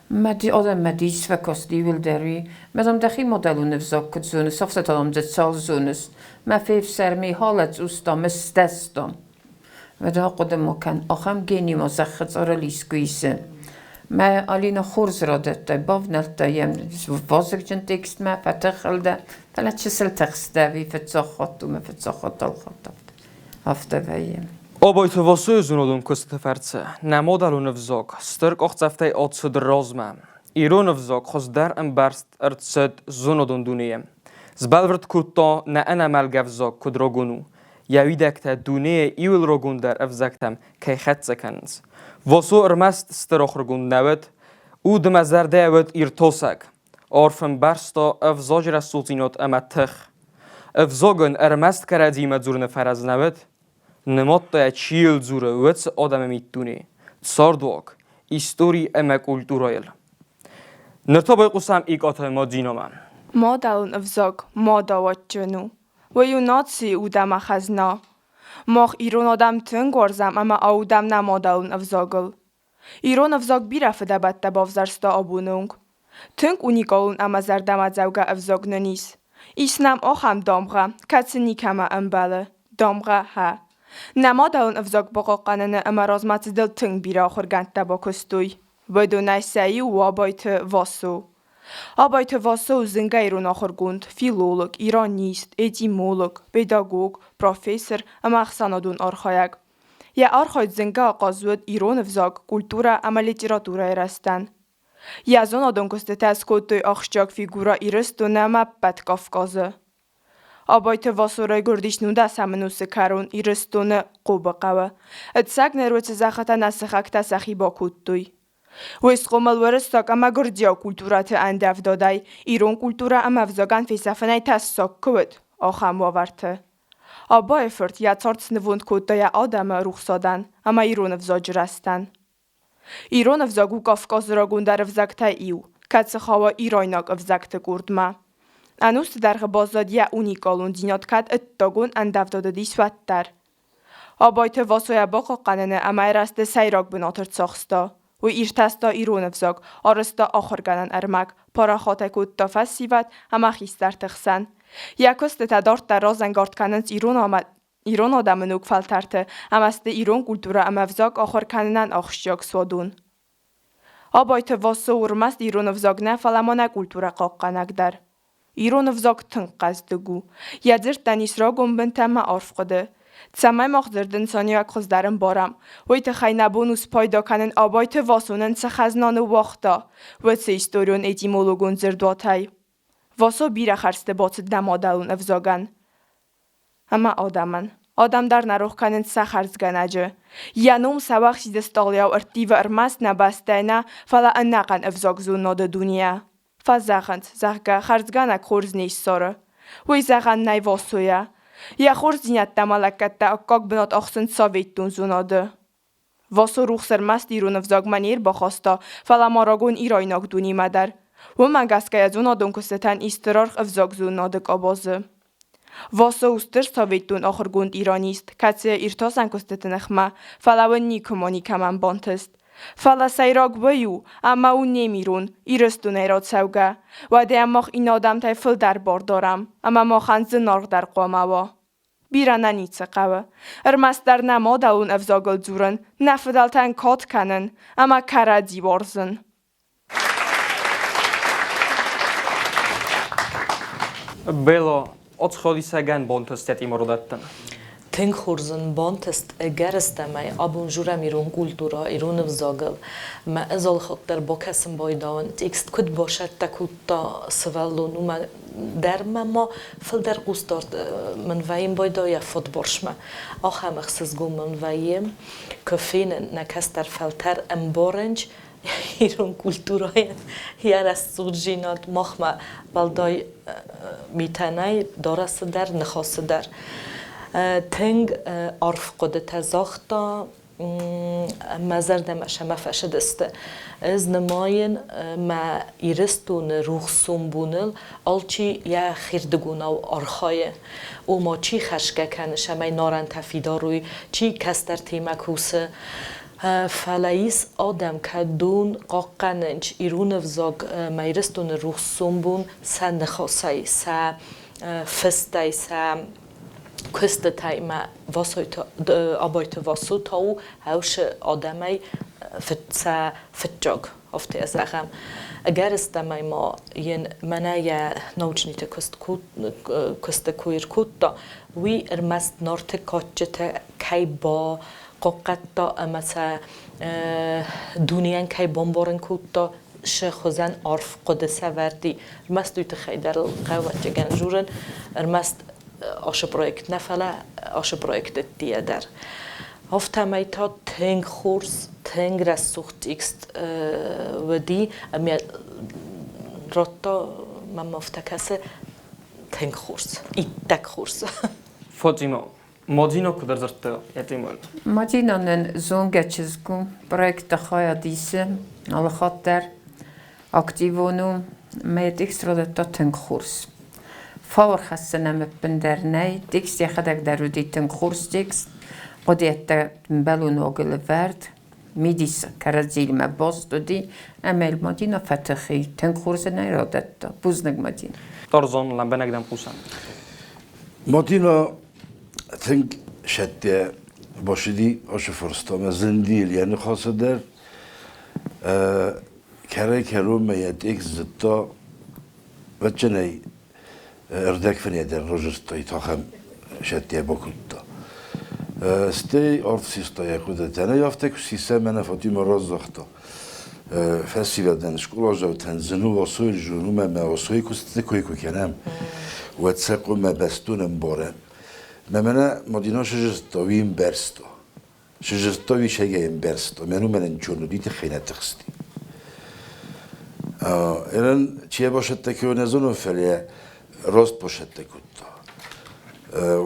Мӕ адӕммӕ дис фӕкасти иуылдӕр уый. Мӕ дам дӕхи мадӕлон ӕвзаг куыд зоныс, афтӕ та дам ды цал зоныс. Мӕ фефсӕрми, халӕ цъус дам, ссдӕс дам. Уӕдӕ ахъуыды ма кӕн, ахӕм гени ма зӕххы цъарыл искуы исы. Мӕ Алина хорз радӕттай, бавнӕлдта йӕм вазыгджын текстмӕ, фӕтыхыл дӕ, фӕлӕ чысыл тыхст дӕ, ӕви фыццаг хатт у мӕ фыццаг хатт алхатт афтӕ вӕййы. Абайты Васойы зонадон куыстыты фӕрцы нӕ мадӕлон ӕвзаг стыр къахдзӕфтӕй ацыд размӕ. Ирон ӕвзаг хуыздӕр ӕмбӕрст ӕрцыд зонадон дунейы. Сбӕлвырд кодта, нӕ ӕнӕмӕлгӕ ӕвзаг куыд рагон у, йӕ уидӕгтӕ дунейы иуыл рагондӕр ӕвзӕгтӕм кӕй хӕццӕ кӕнынц. Васо ӕрмӕст стыр ахуыргонд нӕ уыд, уд ӕмӕ зӕрдӕ уыд иртасӕг, арф ӕмбӕрста ӕвзаджы рӕсугъддзинад ӕмӕ тых. Ӕвзагӕн ӕрмӕст кӕрӕдзимӕ дзурыны фӕрӕз нӕ уыд, нымадта йӕ, чи йыл дзуры, уыцы адӕмы миддуне, цардуаг, истори ӕмӕ культурӕйыл. Ныр та байхъусӕм Икъаты Мадинӕмӕ. Мадӕлон ӕвзаг мадау адджын у. Уый у нацийы уд ӕмӕ хӕзна. Мах ирон адӕм тынг уарзӕм ӕмӕ аудӕм нӕ мадӕлон ӕвзагыл. Ирон ӕвзаг бирӕ фыдӕбӕттӕ бавзӕрста абоны онг. Тынг уникалон ӕмӕ зӕрдӕмӕдзӕугӕ ӕвзаг нын ис. Ис нӕм ахӕм дамгъӕ, кӕцы никӕмӕ ӕмбӕлы – дамгъӕ Х. Нӕ мадӕлон ӕвзаг бахъахъхъӕныны ӕмӕ размӕцыдыл тынг бирӕ ахуыргӕндтӕ бакуыстой. Уыдонӕй сӕ иу у Абайты Васо. Абайты Васо у зынгӕ ирон ахуыргонд, филолог, иронист, этимолог, педагог, профессор ӕмӕ ӕхсӕнадон архайӕг. Йӕ архайд зынгӕ ахъаз уыд ирон ӕвзаг, культурӕ ӕмӕ литературӕйы рӕзтӕн. Йӕ зонадон куыстытӕ скодтой ахсджиаг фигурӕ Ирыстоны ӕмӕ ӕппӕт Кавказы. Абайты Васо райгуырдис нудӕсӕм ӕнусы кӕрон Ирыстоны Къобы хъӕуы. Ӕцӕг ныр уыцы зӕххытӕ нӕ сыхӕгтӕ сӕхи бакодтой. Уый схъомыл уырыссаг ӕмӕ гуырдзиаг культурӕты ӕндӕвдадӕй, ирон культурӕ ӕмӕ ӕвзагӕн фесӕфынӕй тӕссаг куы уыд, ахӕм уавӕрты. Абайы-фырт йӕ цард снывонд кодта йӕ адӕмы рухсадӕн ӕмӕ ирон ӕвзаджы рӕзтӕн. Ирон ӕвзаг у Кавказы рагондӕр ӕвзӕгтӕй иу, кӕцы хауы ирайнаг ӕвзӕгты къордмӕ. Ӕнусты дӕргъы баззад йӕ уникалондзинад кӕд ӕддагон ӕндӕвдад уыдис, уӕддӕр. Абайты Васойӕ бахъахъхъӕныны ӕмӕ рӕзты сӕйраг бынат ӕрцахста. Уый иртӕста ирон ӕвзаг, арӕзта ахуыргӕнӕн ӕрмӕг, парахат ӕй кодта фӕсивӕд ӕмӕ хистӕрты хсӕн. Йӕ куыстытӕ дарддӕр разӕнгард кӕнынц ирон адӕмы ног фӕлтӕрты ӕмӕ сты ирон культурӕ ӕмӕ ӕвзаг ахуыр кӕнынӕн ахсджиаг суадон. Абайты Васо у ӕрмӕст ирон ӕвзаг нӕ, фӕлӕ ма нӕ культурӕ хъахъхъӕнӕг дӕр. Ирон ӕвзаг тынг хъӕздыг у. Йӕ дзырдтӕн ис рагон бынтӕ ӕмӕ арф хъуыды. Цӕмӕй мах дзырды нысаниуӕг хуыздӕр ӕмбарӕм, уый тыххӕй нӕ бон у спайда кӕнын Абайты Васо нын цы хӕзна ныууагъта, уыцы историон-этимологон дзырдуатӕй. Васо бирӕ хӕрзты бацыд нӕ мадӕлон ӕвзагӕн ӕмӕ адӕмӕн. Адӕм дӕр нӕ рох кӕнынц сӕ хӕрзгӕнӕджы. Йӕ ном сӕуӕхсиды стъалыйау ӕрттивы ӕрмӕст нӕ бӕстӕйы нӕ, фӕлӕ ӕнӕхъӕн ӕвзагзонынады дунейӕ. Фӕзӕгъынц, зӕгъгӕ, хӕрзгӕнӕг хорз не ссары. Уый зӕгъӕн нӕй Васойӕ. Йӕ хорздзинӕдтӕ ӕмӕ лӕггӕдтӕ аккаг бынат ахсынц советтон зонады. Васо рухс ӕрмӕст ирон ӕвзагмӕ не рбахаста, фӕлӕ ма рагон ирайнаг дунемӕ дӕр. Уымӕ гӕсгӕ йӕ зонадон куыстытӕн ис стыр аргъ ӕвзагзонынады къабазы. Васо у стыр советтон ахуыргонд иранист, кӕцы йӕ иртасӕн куыстыты ныхмӕ, фӕлӕ уын никуыма никӕмӕн бантыст. Фӕлӕ сӕйраг уый у, ӕмӕ у не мирон, Ирыстонӕй рацӕугӕ. Уӕдӕ йӕм мах иннӕ адӕмтӕй фылдӕр бар дарӕм, ӕмӕ махӕн зынаргъдӕр хъуамӕ уа. Бирӕ нӕ ницы хъӕуы. Ӕрмӕстдӕр нӕ мадӕлон ӕвзагыл дзурын, нӕ фыдӕлтӕн кад кӕнын ӕмӕ кӕрӕдзи уарзын. Бело, Оцходисӕгӕн бонтыстӕ тъимородӕттӕн. Тынг хорз ын бантыст ӕгӕрыстӕмӕй абон журӕм ирон культурӕ, ирон ӕвзагыл. Мӕ ӕз алыхатт дӕр бакӕсын байдауын, текст куыд басӕттӕ кодта сывӕллон, уымӕ дӕр мӕ ма фылдӕр хъусдард мын вӕййын байдайа фотборсмӕ. Ахӕм ӕхсызгон мын вӕййы, куы фенын нӕ кӕстӕр фӕлтӕр ӕмбарынч ирон культурӕйӕн йӕ рӕсугъддзинад махмӕ уӕлдай митӕ нӕй, дарӕсы дӕр, ныхасы дӕр. Тынг арф хъуыдытӕ загъта, мӕ зӕрдӕмӕ сӕмӕ фӕцыдысты. Ӕз нымайын мӕ Ирыстоны рухс сомбоныл алчи йӕхирдыгонау архайы. Ома чи хӕсгӕ кӕны, цӕмӕй нарӕнтӕ фидар уой, чи кӕстӕртимӕ кусы. Фӕлӕ ис адӕм, кӕдон хъахъхъӕнынц ирон ӕвзаг ӕмӕ Ирыстоны рухс сомбон сӕ ныхасӕй, сӕ фыстӕй, сӕ куыстытӕй ӕмӕ Абайты Васо та у ӕвсы адӕмӕй сӕ фыццаг, афтӕ зӕгъӕм. Ӕгӕрыстӕмӕй ма йын мӕнӕ йӕ научныйты куысты кой ӕркодта, уый ӕрмӕст Нарты кадджытӕ кӕй бахъахъхъӕдта ӕмӕ сӕ дунейӕн кӕй бамбарын кодта, сӕ хуызӕн арф хъуыды сӕвӕрди. Ӕрмӕст уый тыххӕй дӕр ыл хъӕуы дзурын, ӕрмӕст ацы проект нӕ, фӕлӕ ацы проекты ӕддейӕ дӕр. Афтӕмӕй та тынг хорз, тынг рӕсугъд текст уыди ӕмӕ радта мӕм афтӕ кӕсы тынг хорз, иттӕг хорз. Фатима, Мадина куыд ӕрдзырдта йӕ темӕйыл? Мадина нын зонгӕ чызг у, проекты хайад исы алыхатт дӕр, активон у, мӕ йӕ текст радӕтта тынг хорз. Фауӕрхӕссӕн ӕм ӕппындӕр нӕй, текст йӕхӕдӕг дӕр уыди тынг хорз текст, хъуыдыйӕдтӕ ӕмбӕлон уагыл ӕвӕрд, мидис кӕрӕдзиимӕ баст уыди, ӕмӕ йыл Мадина фӕтых и, тынг хорз ын ӕй радӕтта. Бузныг, Мадина. Торзон лӕмбынӕг дӕм хъусӕм. Мадина тынг сӕттӕ бацыди ацы фарстамӕ зынди йӕ ныхасы дӕр. Кӕрӕй-кӕронмӕ йӕ текст зыдта. Ӕвӕццӕгӕн ӕрдӕгфынӕй дӕр разырдтай, ахӕм сӕттӕ бакодта. Стӕй арт систа йӕ хъуыдытӕ. Нӕ афтӕ куы сиса, мӕнӕ Фатимӕ разагъта. Фӕсивӕдӕн, скъоладзаутӕн зын у Васойы зон, уымӕ ӕмӕ Васойы куыстыты кой куы кӕнӕм, уӕд сӕ хъуамӕ бӕстон ӕмбарӕм. Мӕ мӕнӕ Мадинӕ сызыдта, уый ӕмбӕрста. Сызыдта, уый сӕгӕй ӕмбӕрста. Мӕн уымӕн ӕнцон уыди, тыххӕй нӕ тыхсти. Эрен чи басӕттӕ кӕй нӕ зонын, фӕлӕ раст басӕттӕ кодта.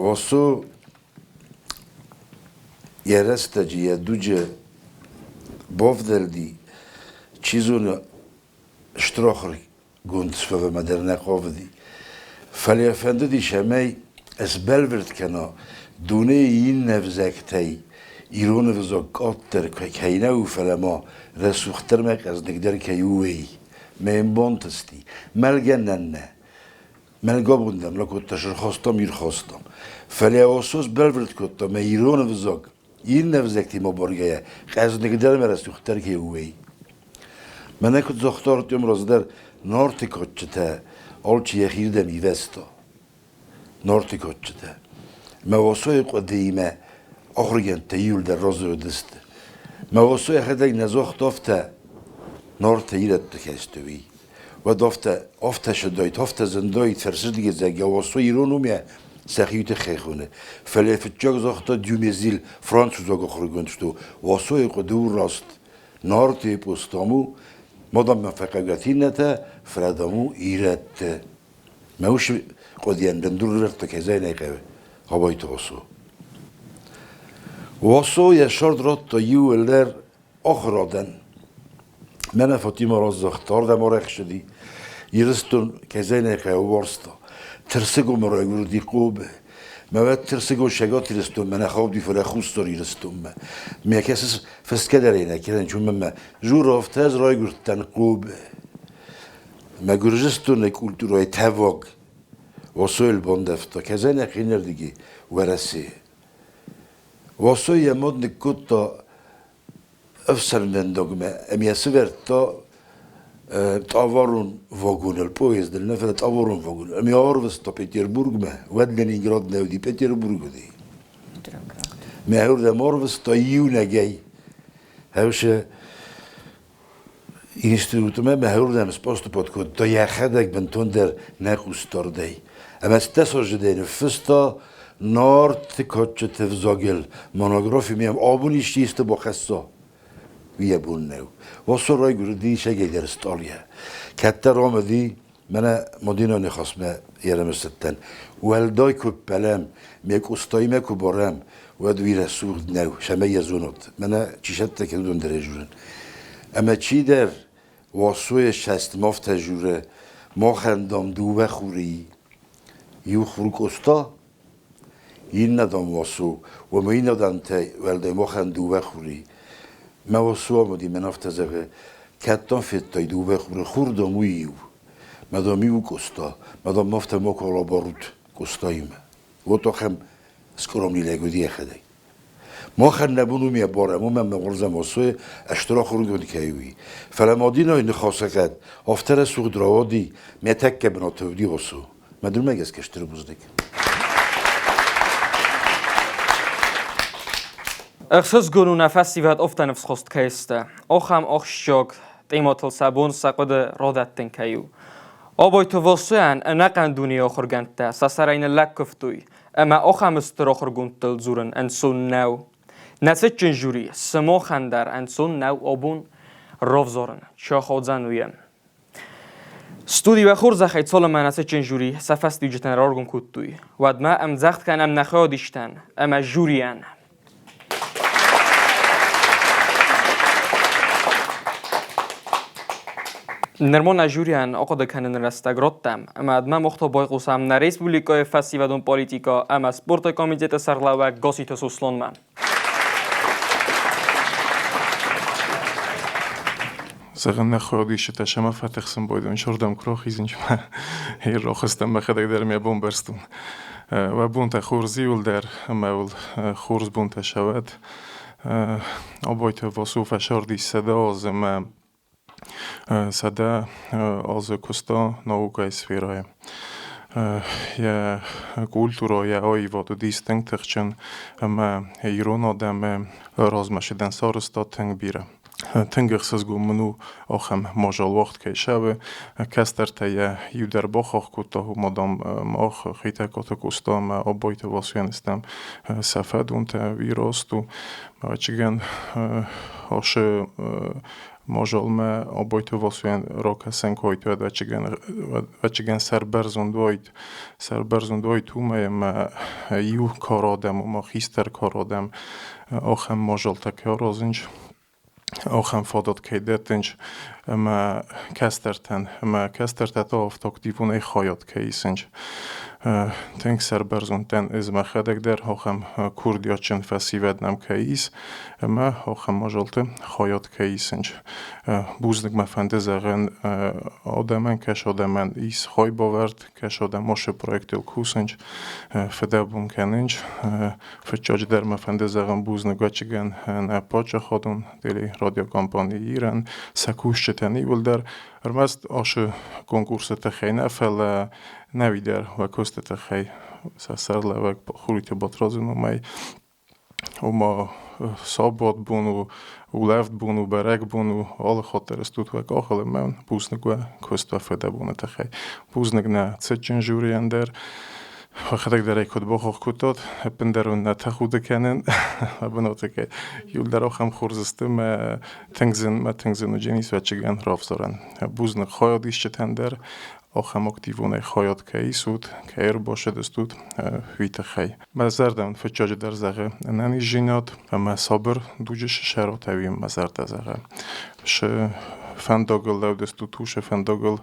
Васо йӕ рӕстӕджы, йӕ дуджы бавдӕлди, чи зоны, стыр ахуыргонд суӕвынмӕ дӕр нӕ хъавыди. Фӕлӕ йӕ фӕндыди, цӕмӕй сбӕлвырд кӕна, дунейы иннӕ ӕвзӕгтӕй ирон ӕвзаг къаддӕр кӕй нӕ у, фӕлӕ ма рӕсугъддӕр мӕ хъӕздыгдӕр кӕй у, уый. Мӕ йын бантысти. Мӕлгӕ нӕ нӕ. Мӕлгӕбон дӕм ракодта, сырхастам, ирхастам. Фӕлӕ Осо сбӕлвырд кодта, мӕ ирон ӕвзаг иннӕ ӕвзӕгтимӕ баргӕйӕ, хъӕздыгдӕр ӕмӕ рӕсугъддӕр кӕй у, уый. Мӕнӕ куыд загъта Артем раздӕр, Нарты кадджытӕ алчи йӕхирдӕм ивӕзта. Нарты кадджытӕ. Мӕ Васойы хъуыдыимӕ ахуыргӕндтӕ иуылдӕр разы уыдысты. Мӕ Васо йӕхӕдӕг нӕ загъта афтӕ, Нартӕ ирӕтты хӕсты уый. Уӕд афтӕ, афтӕ сыдайт, афтӕ зындайт, фӕрсырдыгӕй зӕгъгӕ, Васо ирон у мӕ сӕхи тыххӕй хоны. Фӕлӕ фыццаг загъта Дюмезиль, французаг ахуыргонд, что Васойы хъуыды у раст. Нарты эпос там у, мадаммӕ фӕхъӕугӕ иннӕтӕ, фӕлӕ дам у ирӕтты. Мӕ ус хъуыдыйӕн бындур ӕвӕрдта кӕй нӕ хъӕуы, Абайты Васо. Васо йӕ сӕрд радта иу ӕлдар ахуырадӕн. Мӕнӕ Фатимӕ разагъта, ардӕм арӕхсыди. Ирыстон кӕй нӕ хъӕуы уарзта. Тырсыгомы райгуырди Къобы. Мӕ уӕд Тырсыгон Цӕгат Ирыстонмӕ нӕ хауди, фӕлӕ Хуссар Ирыстонмӕ. Мӕ кӕсыс, фысгӕ дӕр ӕй нӕ кӕнын, уымӕн мӕ Журавтӕ ӕз райгуырдтӕн Къобы. Мӕ Гуырдзыстоны культурӕйы тӕваг Осойыл бандӕвта, кӕзӕнӕ хинӕрдыги Уӕрӕсе. Осо йӕ мад ныккодта ӕфсӕнвӕндагмӕ ӕмӕ йӕ сывӕрдта товарон вагоныл, поездыл, нӕ фӕлӕ товарон вагоныл. Ӕмӕ йӕ арвыста Петербургмӕ, уӕд Ленинград нӕ уыди, Петербург уыди. Мӕ уырдӕм арвыста иунӕгӕй. Хӕусы институтмӕ мӕ уырдӕм споступот кодта, йӕхӕдӕг бынтондӕр нӕ хъусдардӕй. Ӕмӕ стӕсозыдӕй ныффыста Нарты кадджыты взагыл монографи мӕм абон исчи исты бахӕсса, уый йӕ бон нӕу. Вассо райгуырди сӕгӕйдӕр стъалыйӕ. Кӕддӕр ам уыди, мӕнӕ Мадинӕ ныхасмӕ ӕрымысыдтӕн. Уӕлдай куы ппӕлӕм, ме Къостаимӕ куы барӕм, уӕд уый рӕсугъд нӕу, цӕмӕй йӕ зонут. Мӕнӕ чи сӕттӕ кӕны, уыдон дӕр ӕй зонын. Ӕмӕ чидӕр Вассойы сӕстмӕ афтӕ журы, махӕн, дам, дыууӕ хуры и. Иу хур Къоста, иннӕ, дам, Васо. Уымӕ иннӕ адӕмтӕй уӕлдай махӕн дыууӕ хуры и. Мӕ Васо ам уыди, мӕн афтӕ зӕгъы, кӕд, дам, федтай дыууӕ хуры, хур, дам, уый иу. Мӕ, дам, иу Къоста, мӕ, дам, афтӕ макуал абарут Къостаимӕ. Вот ахӕм скъромный лӕг уыди йӕхӕдӕг. Махӕн нӕ бон уым йӕ барӕм, уымӕн ӕмӕ уырзӕм Осойы стыр ахуыргонд кӕй у, уый. Фӕлӕ Мадинӕйы ныхасӕгад афтӕ рӕсугъд рауади, мӕ тӕккӕ бынаты уыди Осо. Мӕ дунмӕ гӕсгӕ стыр бузныг. Ӕхсызгон у нӕ фӕсивӕд афтӕ ныфсхаст кӕй сты. Ахӕм ахсджиаг темӕтыл сӕ бон сӕ хъуыды радӕттын кӕй у. Абайты Васойӕн ӕнӕхъӕн дунейы ахуыргӕндтӕ сӕ сӕрӕй ныллӕг куывтой, ӕмӕ ахӕм стыр ахуыргондтыл дзурын ӕнцон нӕу. Нӕ цытджын жюри сымахӕн дӕр ӕнцон нӕу абон равзарын, чи аходзӕн, уый. Студийы уӕ хорзӕхӕй цалынмӕ нӕ цытджын жюри сӕ фӕстиуджытӕн раргом кодтой, уӕдмӕ ӕмдзӕгъд кӕнӕм нӕ хайадистӕн ӕмӕ жюрийӕн. Нырма нӕ жюрийӕн ахъуыды кӕныны рӕстӕг радтам, ӕмӕ ӕдмӕ мохта байхъусӕм нӕ республикӕйы фӕсивӕдон политикӕ ӕмӕ спорты комитеты сӕргълӕууӕг Госиты Сосланмӕ. Зӕгъын нӕ хуӕдисджытӕ сӕмӕ фӕтӕхсын бойдон сордӕм куы рахизын, рохыстӕм мӕхӕдӕг дӕр мӕ бон бӕрстон. Уӕ бонтӕ хорз иуылдӕр ӕмӕ уыл хорз бонтӕ сӕуӕд. Абойты Васо фӕсардис 100 азы ӕмӕ 100 азы куыста наукӕйы сферӕйы. Йӕ культурӕ, йӕ аивад уыдис тынг тыхджын ӕмӕ ирон адӕмы размӕцыдӕн сарӕзта тынг бирӕ. Тынг ӕхсызгон мын у, ахӕм мадзал уагъд кӕй цӕуы. Кӕстӕртӕ йӕ иу дӕр бахахх кодта, уымӕ, дам, мах Хетӕгкаты Къоста ӕмӕ Абайты Васойӕн стӕм сӕ фӕдонтӕ, уый раст у. Ӕвӕццӕгӕн, ацы мадзалмӕ Абайты Васойӕн ракӕсӕн куы уайд, уӕд ӕвӕццӕгӕн сӕрбӕрзонд уайд. Сӕрбӕрзонд уайд уымӕй, ӕмӕ иу кар адӕм, ома хистӕр кар адӕм ахӕм мадзалтӕ кӕй аразынц, ахӕм фадат кӕй дӕттынц ӕмӕ кӕстӕртӕн, ӕмӕ кӕстӕртӕ та афтӕ активонӕй хайад кӕй исынц. Тынг сӕрбӕрзонд дӕн ӕз мӕхӕдӕг дӕр, ахӕм курдиатджын фӕсивӕд нӕм кӕй ис ӕмӕ ахӕм мадзалты хайад кӕй исынц. Бузныг мӕ фӕнды зӕгъын адӕмӕн, кӕс адӕмӕн ис хайбавӕрд, кӕс адӕм ацы проектыл кусынц, фыдӕбон кӕнынц. Фыццаджыдӕр мӕ фӕнды зӕгъын бузныг ӕвӕццӕгӕн нӕ паддзахадон телерадиокомпани Ирӕн, сӕ кусджытӕн иууылдӕр. Ӕрмӕст ацы конкурсы тыххӕй нӕ, фӕлӕ нӕуи дӕр уӕ куысты тыххӕй сӕ сӕргълӕууӕг Хуриты Батрадзы номӕй. Ома сабат бон у, улӕфт бон у, бӕрӕгбон у, алы хатт дӕр стут уӕ къахыл ӕмӕ бузныг уӕ куыст уӕ фыдӕбоны тыххӕй. Бузныг нӕ цытджын жюрийӕн дӕр. Уӕхӕдӕг дӕр ӕй куыд бахахх кодтат, ӕппындӕр уын нӕ тӕхуды кӕнын бынаты кӕй. Иуылдӕр ахӕм хорз сты мӕ тынг зын, мӕ тынг зын уыдзӕнис ӕвӕццӕгӕн равзарӕн. Бузныг хайадисджытӕн дӕр, ахӕм активонӕй хайад кӕй исут, кӕй ӕрбацыдыстут, уый тыххӕй. Мӕ зӕрдӕ мын фыццаджыдӕр зӕгъы ӕнӕниздзинад ӕмӕ сабыр дуджы сӕротӕ уый мӕ зӕрдӕ зӕгъы. Шы фӕндагыл лӕудыстут, уышы фӕндагыл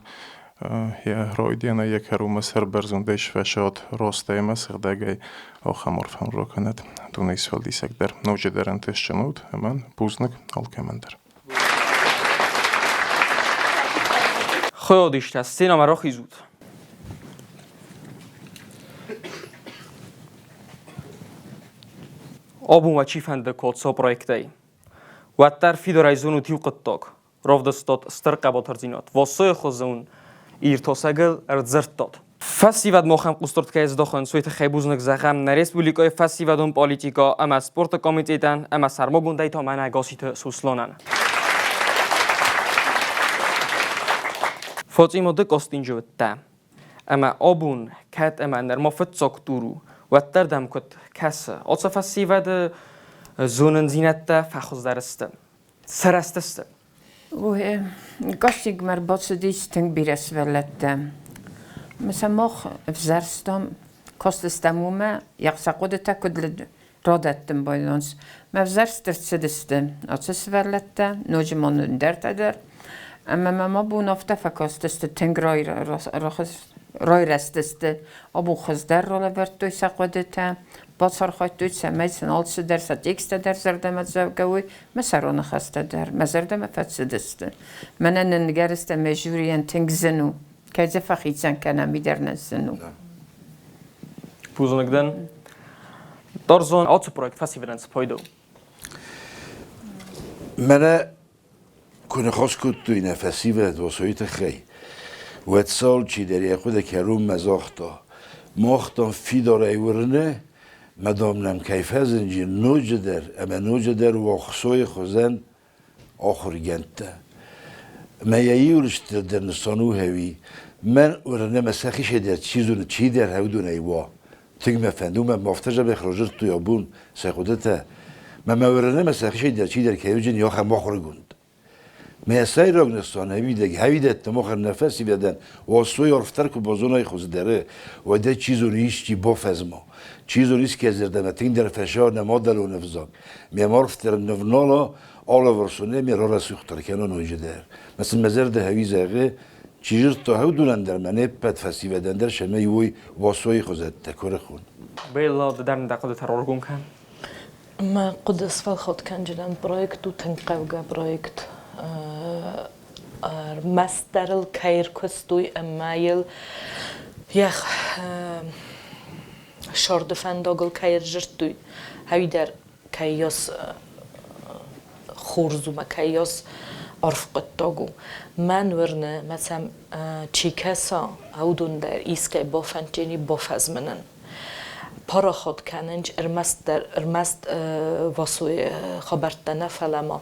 йӕ райдианӕй йӕ кӕронмӕ сӕрбӕрзондӕй сфӕсад растӕй ӕмӕ сыгъдӕгӕй ахӕм арф ракӕнӕд дунейы сфӕлдисӕг дӕр. Ноджыдӕр ӕнтыстджын ут ӕмӕ бузныг алкӕмӕн дӕр. Хайадисджытӕ сценӕмӕ рахизут. Абон уӕ чи фӕнды кодсо проектӕй, уӕддӕр фидарӕй зонут иу хъуыддаг: равдыстат стыр хъӕбатырдзинад. Вассойы хуызы уын иртасӕгыл ӕрдзырдтат. Фӕсивӕд махӕн хъусдард кӕй здахынц, уый тыххӕй бузныг зӕгъӕм нӕ республикӕйы фӕсивӕдон политикӕ ӕмӕ спорты комитетӕн ӕмӕ сӕрмагондӕй та мӕнӕ Гасситы Сосланӕн. Фатъима, ды Костинджы уыдтӕ. Ӕмӕ абон, кӕд ӕмӕ нырма фыццаг тур у, уӕддӕр дӕм куыд кӕсы, ацы фӕсивӕды зонындзинӕдтӕ фӕхуыздӕр сты, сырӕзтысты? Кастингмӕ ӕрбацыдис тынг бирӕ сывӕллӕттӕ. Сӕ мах ӕвзӕрстам, кастыстӕм уымӕ, йӕ сӕ хъуыдытӕ куыд радӕттын байдайынц. Мӕ ӕвзӕрст ӕрцыдысты ацы сывӕллӕттӕ, ноджы ма ӕндӕртӕ дӕр. Ӕмӕ мӕм абон афтӕ фӕкастысты, тынг райрӕзтысты. Абон хуыздӕр ралӕвӕрдтой сӕ хъуыдытӕ, бацархайдтой, цӕмӕй сын алцыдӕр сӕ тексттӕ дӕр зӕрдӕмӕдзӕугӕ уой, Мӕ сӕроныхӕстӕ дӕр мӕ зӕрдӕмӕ фӕцыдысты. Мӕнӕ нын гӕрзтӕ мӕ жюрийӕн тынг зын у. Кӕй дзы фӕхицӕн кӕнӕм, уый дӕр нын зын у. Бузныг дӕн. Дорзон ацы проект фӕсивӕдӕн цы пайда у? Мӕнӕ куы ныхас кодтой нӕ фӕсивӕд Васойы тыххӕй, уӕд сӕ алчидӕр йӕ хъуыды кӕронмӕ загъта: Мах, дам, фидарӕй уырны, Мӕ дам нӕм кӕй фӕзынди ноджыдӕр ӕмӕ ноджыдӕр Уӕхсойы хуызӕн ахуыргӕндтӕ. Мӕ йӕ иу стырдӕр нысан у ӕви мӕн уырны мӕ сӕхицӕй дӕр чи зоны, чидӕр уыдонӕй уа. Тынг мӕ фӕнды, уымӕн ӕмӕ афтӕ дзӕбӕх разырдтой абон сӕ хъуыдытӕ. Мӕ мӕ уырны мӕ сӕхицӕй дӕр чидӕр кӕй уыдзӕни ахӕм ахуыргонд. Мӕ сӕйраг нысан ӕвидӕг ӕвидӕттӕ махӕн нӕ фӕсивӕдӕн Уассой арфдӕр куы базонай хуыздӕры, уӕдӕ чи зоны исчи бафӕзма, чи зоны искӕй зӕрдӕмӕ тынгдӕр фӕсӕуа нӕ мадӕлон ӕвзаг, ме арфдӕр нывнала алыварсонӕй ме рарӕсугъддӕр кӕна ноджыдӕр. Мӕ сын мӕ зӕрдӕ хӕуи зӕгъы, чи зыдта уыдонӕн дӕр мӕ не ппӕт фӕсивӕдӕн дӕр сӕмӕй уой Уассойы хуызӕттӕ куырыхон. Белла, ды дӕр нын дӕ хъуыдытӕ раргом кӕн. Мӕ хъуыды сфӕлхатт кӕнджынӕн проект у тынг хъӕугӕ проект. Ӕрмӕстдӕр ыл кӕй ӕркуыстой ӕмӕ йыл йӕ сӕрды фӕндагыл кӕй ӕрзырдтой, ӕви дӕр кӕййас хорз у мӕ кӕййас Арф хъуыддаг у. Мӕн уырны, мӕ сӕм чи кӕса, уыдон дӕр искӕй бафӕндджени бафӕзмынын. Парахат кӕнынч ӕрмӕстдӕр ӕрмӕст Васойы хабӕрттӕ нӕ, фӕлӕ ма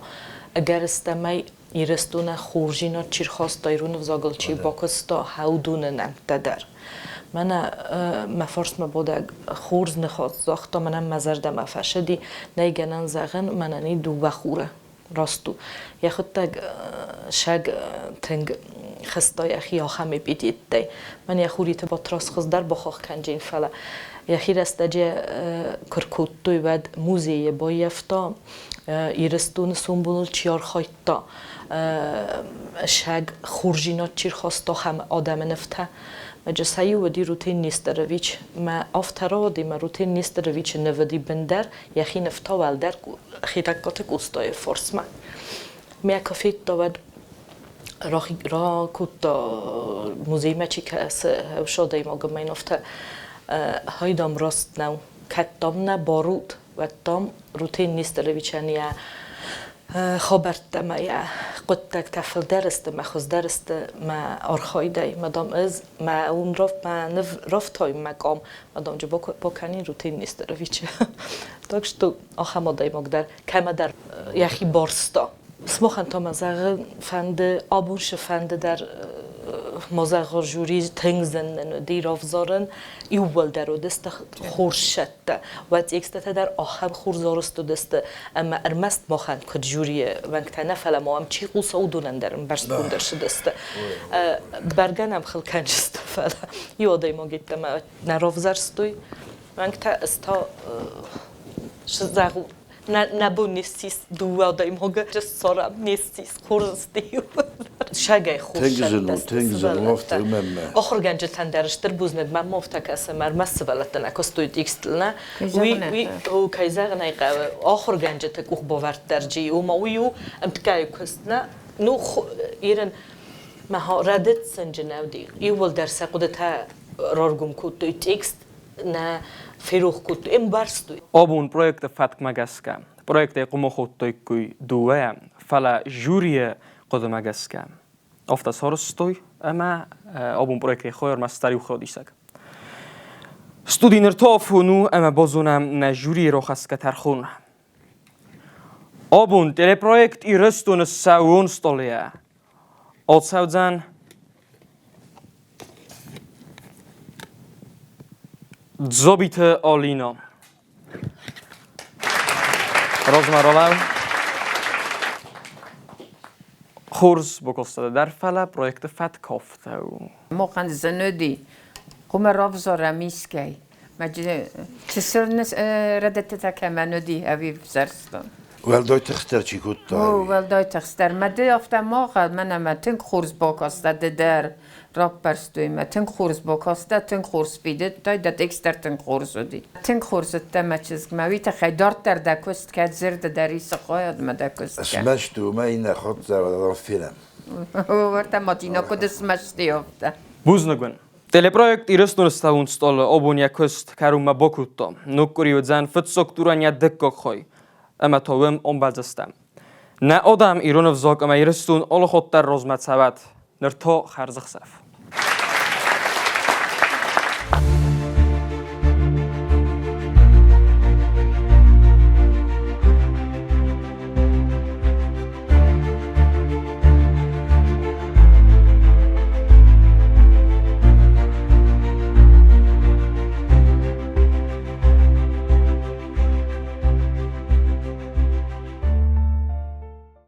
ӕгӕрыстӕмӕй Ирыстоны хорздзинад чи рхаста, ирон ӕвзагыл чи бакуыста, уыдоны нӕмттӕ дӕр. Мӕнӕ мӕ фарсмӕ бадӕг хорз ныхас загъта, мӕнӕн мӕ зӕрдӕмӕ фӕцыди, нӕй гӕнӕн зӕгъын, мӕнӕн и дыууӕ хуры. Раст у. Йӕхуыдтӕг сӕг тынг хызта йӕхи ахӕм эпитеттӕй. Мӕн йӕ хуриты Батрадз хуыздӕр бахахх кӕнджын, фӕлӕ йӕхи рӕстӕджы куы ркодтой, уӕд музейы баййӕфта, Ирыстоны сомбоныл чи архайдта, сӕг хорздзинад чи рхаста, ахӕм адӕмы нывтӕ. Мӕджы сӕ иу уыди Рутен Нестерович. Мӕ афтӕ рауади, мӕ Рутен Нестеровичы ныв уыди бындӕр, йӕхи нывтӕ уӕлдӕр Хетӕгкаты Къостайы фарсмӕ. Мӕ куы федта, уӕд ракодта музеймӕ чи кӕсы, уыцы адӕймагы мӕ йын афтӕ хайдам раст нӕу, кӕд дам нӕ барут, уӕд дам Рутен Нестеровичӕн йӕ хабӕрттӕ мӕ йӕ хъуыддӕгтӕ фылдӕр сты, мӕ хуыздӕр сты мӕ архайдӕй. Мӕ дам ӕз мӕ уым мӕ ныв рафтайын мӕ къам, мӕ дам джы бакӕнин Рутен Нестеровичы. Так что ахӕм адӕймаг дӕр кӕмӕдӕр йӕхи барста. Сымахӕн та мӕ зӕгъын фӕнды, абон шы фӕнды дӕр ма зӕгъы жюри тынг зын нын уыди равзарын, иууылдӕр уыдысты хорз сӕттӕ. Уӕд текстытӕ дӕр ахӕм хорз арӕзт уыдысты, ӕмӕ ӕрмӕст махӕн куыд жюрийы уӕнгтӕ нӕ, фӕлӕ ма ам чи хъуса, уыдонӕн дӕр ӕмбӕрстгонд ӕрцыдысты. Бӕргӕ нӕм хыл кӕнджысты, фӕлӕ иу адӕймаг йеддӕмӕ нӕ равзӕрстой. Уӕнгтӕ ӕз та зӕгъун, нӕ бон не ссис дыууӕ адӕймагы ссарӕм, не ссис хорз Сагӕй хорз Тынг зын у, афтӕ мӕнмӕ. Ахуыргӕнджытӕн дӕр стыр бузныг, мӕм афтӕ кӕсы, мӕ ӕрмӕст сывӕллӕттӕ нӕ куыстой текстыл, нӕ. Уый, уый, кӕй зӕгъын ӕй хъӕуы, ахуыргӕнджыты къухбавӕрд дӕр джи, ома уый у ӕмткӕй куыст, нӕ. Ну, ирын мӕ рӕдыд сынджы нӕ уыди. Иууылдӕр сӕ хъуыдытӕ раргом кодтой текст нӕ ферох кодтой, ӕмбӕрстой. Абон проекты фӕткмӕ гӕсгӕ, проектӕй хъуымы ходтойккой дыууӕ, фӕлӕ жюрийы хъуыдымӕ гӕсгӕ афтӕ сарӕзтой ӕмӕ абон проектӕй хой ӕрмӕстдӕр иу хайадисӕг. Студи ныр та афон у ӕмӕ базонӕм нӕ жюрийы рахӕсгӕ тӕрхон. Абон телепроект Ирыстоны сӕууон стъолыйӕ ацӕудзӕн Дзобиты Алина. Размӕ ралӕу. Хорз бакуыста дӕр, фӕлӕ проекты фӕтк афтӕ у. Махӕн зын уыди, хъуамӕ равзарӕм искӕй. Чысыл рӕдыдтытӕ кӕмӕн уыди, ӕви взӕрстон. Уӕлдай тыхстдӕр чи кодта? О, уӕлдай тыхстдӕр. Мӕ ды афтӕ ма мӕнӕ мӕ тынг хорз бакастӕ ды дӕр. Раппӕрстой мӕ, тынг хорз бакастӕ, тынг хорз фидыдтай, дӕ текст дӕр тынг хорз уыди. Тынг хорз уыдтӕ мӕ чызгмӕ, уый тыххӕй дарддӕр дӕ куыст кӕд зӕрды дӕр исы хайадмӕ дӕ куыст кӕн. Смӕсты уымӕй иннӕ хатт фенӕм. Уӕртӕ Мадина куыд смӕсты афтӕ. Бузныг уын. Телепроект Ирыстоны цӕуын стъолы абон йӕ куыст кӕронмӕ бакодта. Ног къуыри уыдзӕн фыццаг турӕн йӕ дыккаг хай. Ӕмӕ та уым ӕмбӕлдзыстӕм. Нӕ адӕм ирон ӕвзаг ӕмӕ Ирыстон алыхатт дӕр размӕ цӕуӕд. Ныр та хӕрзӕхсӕв.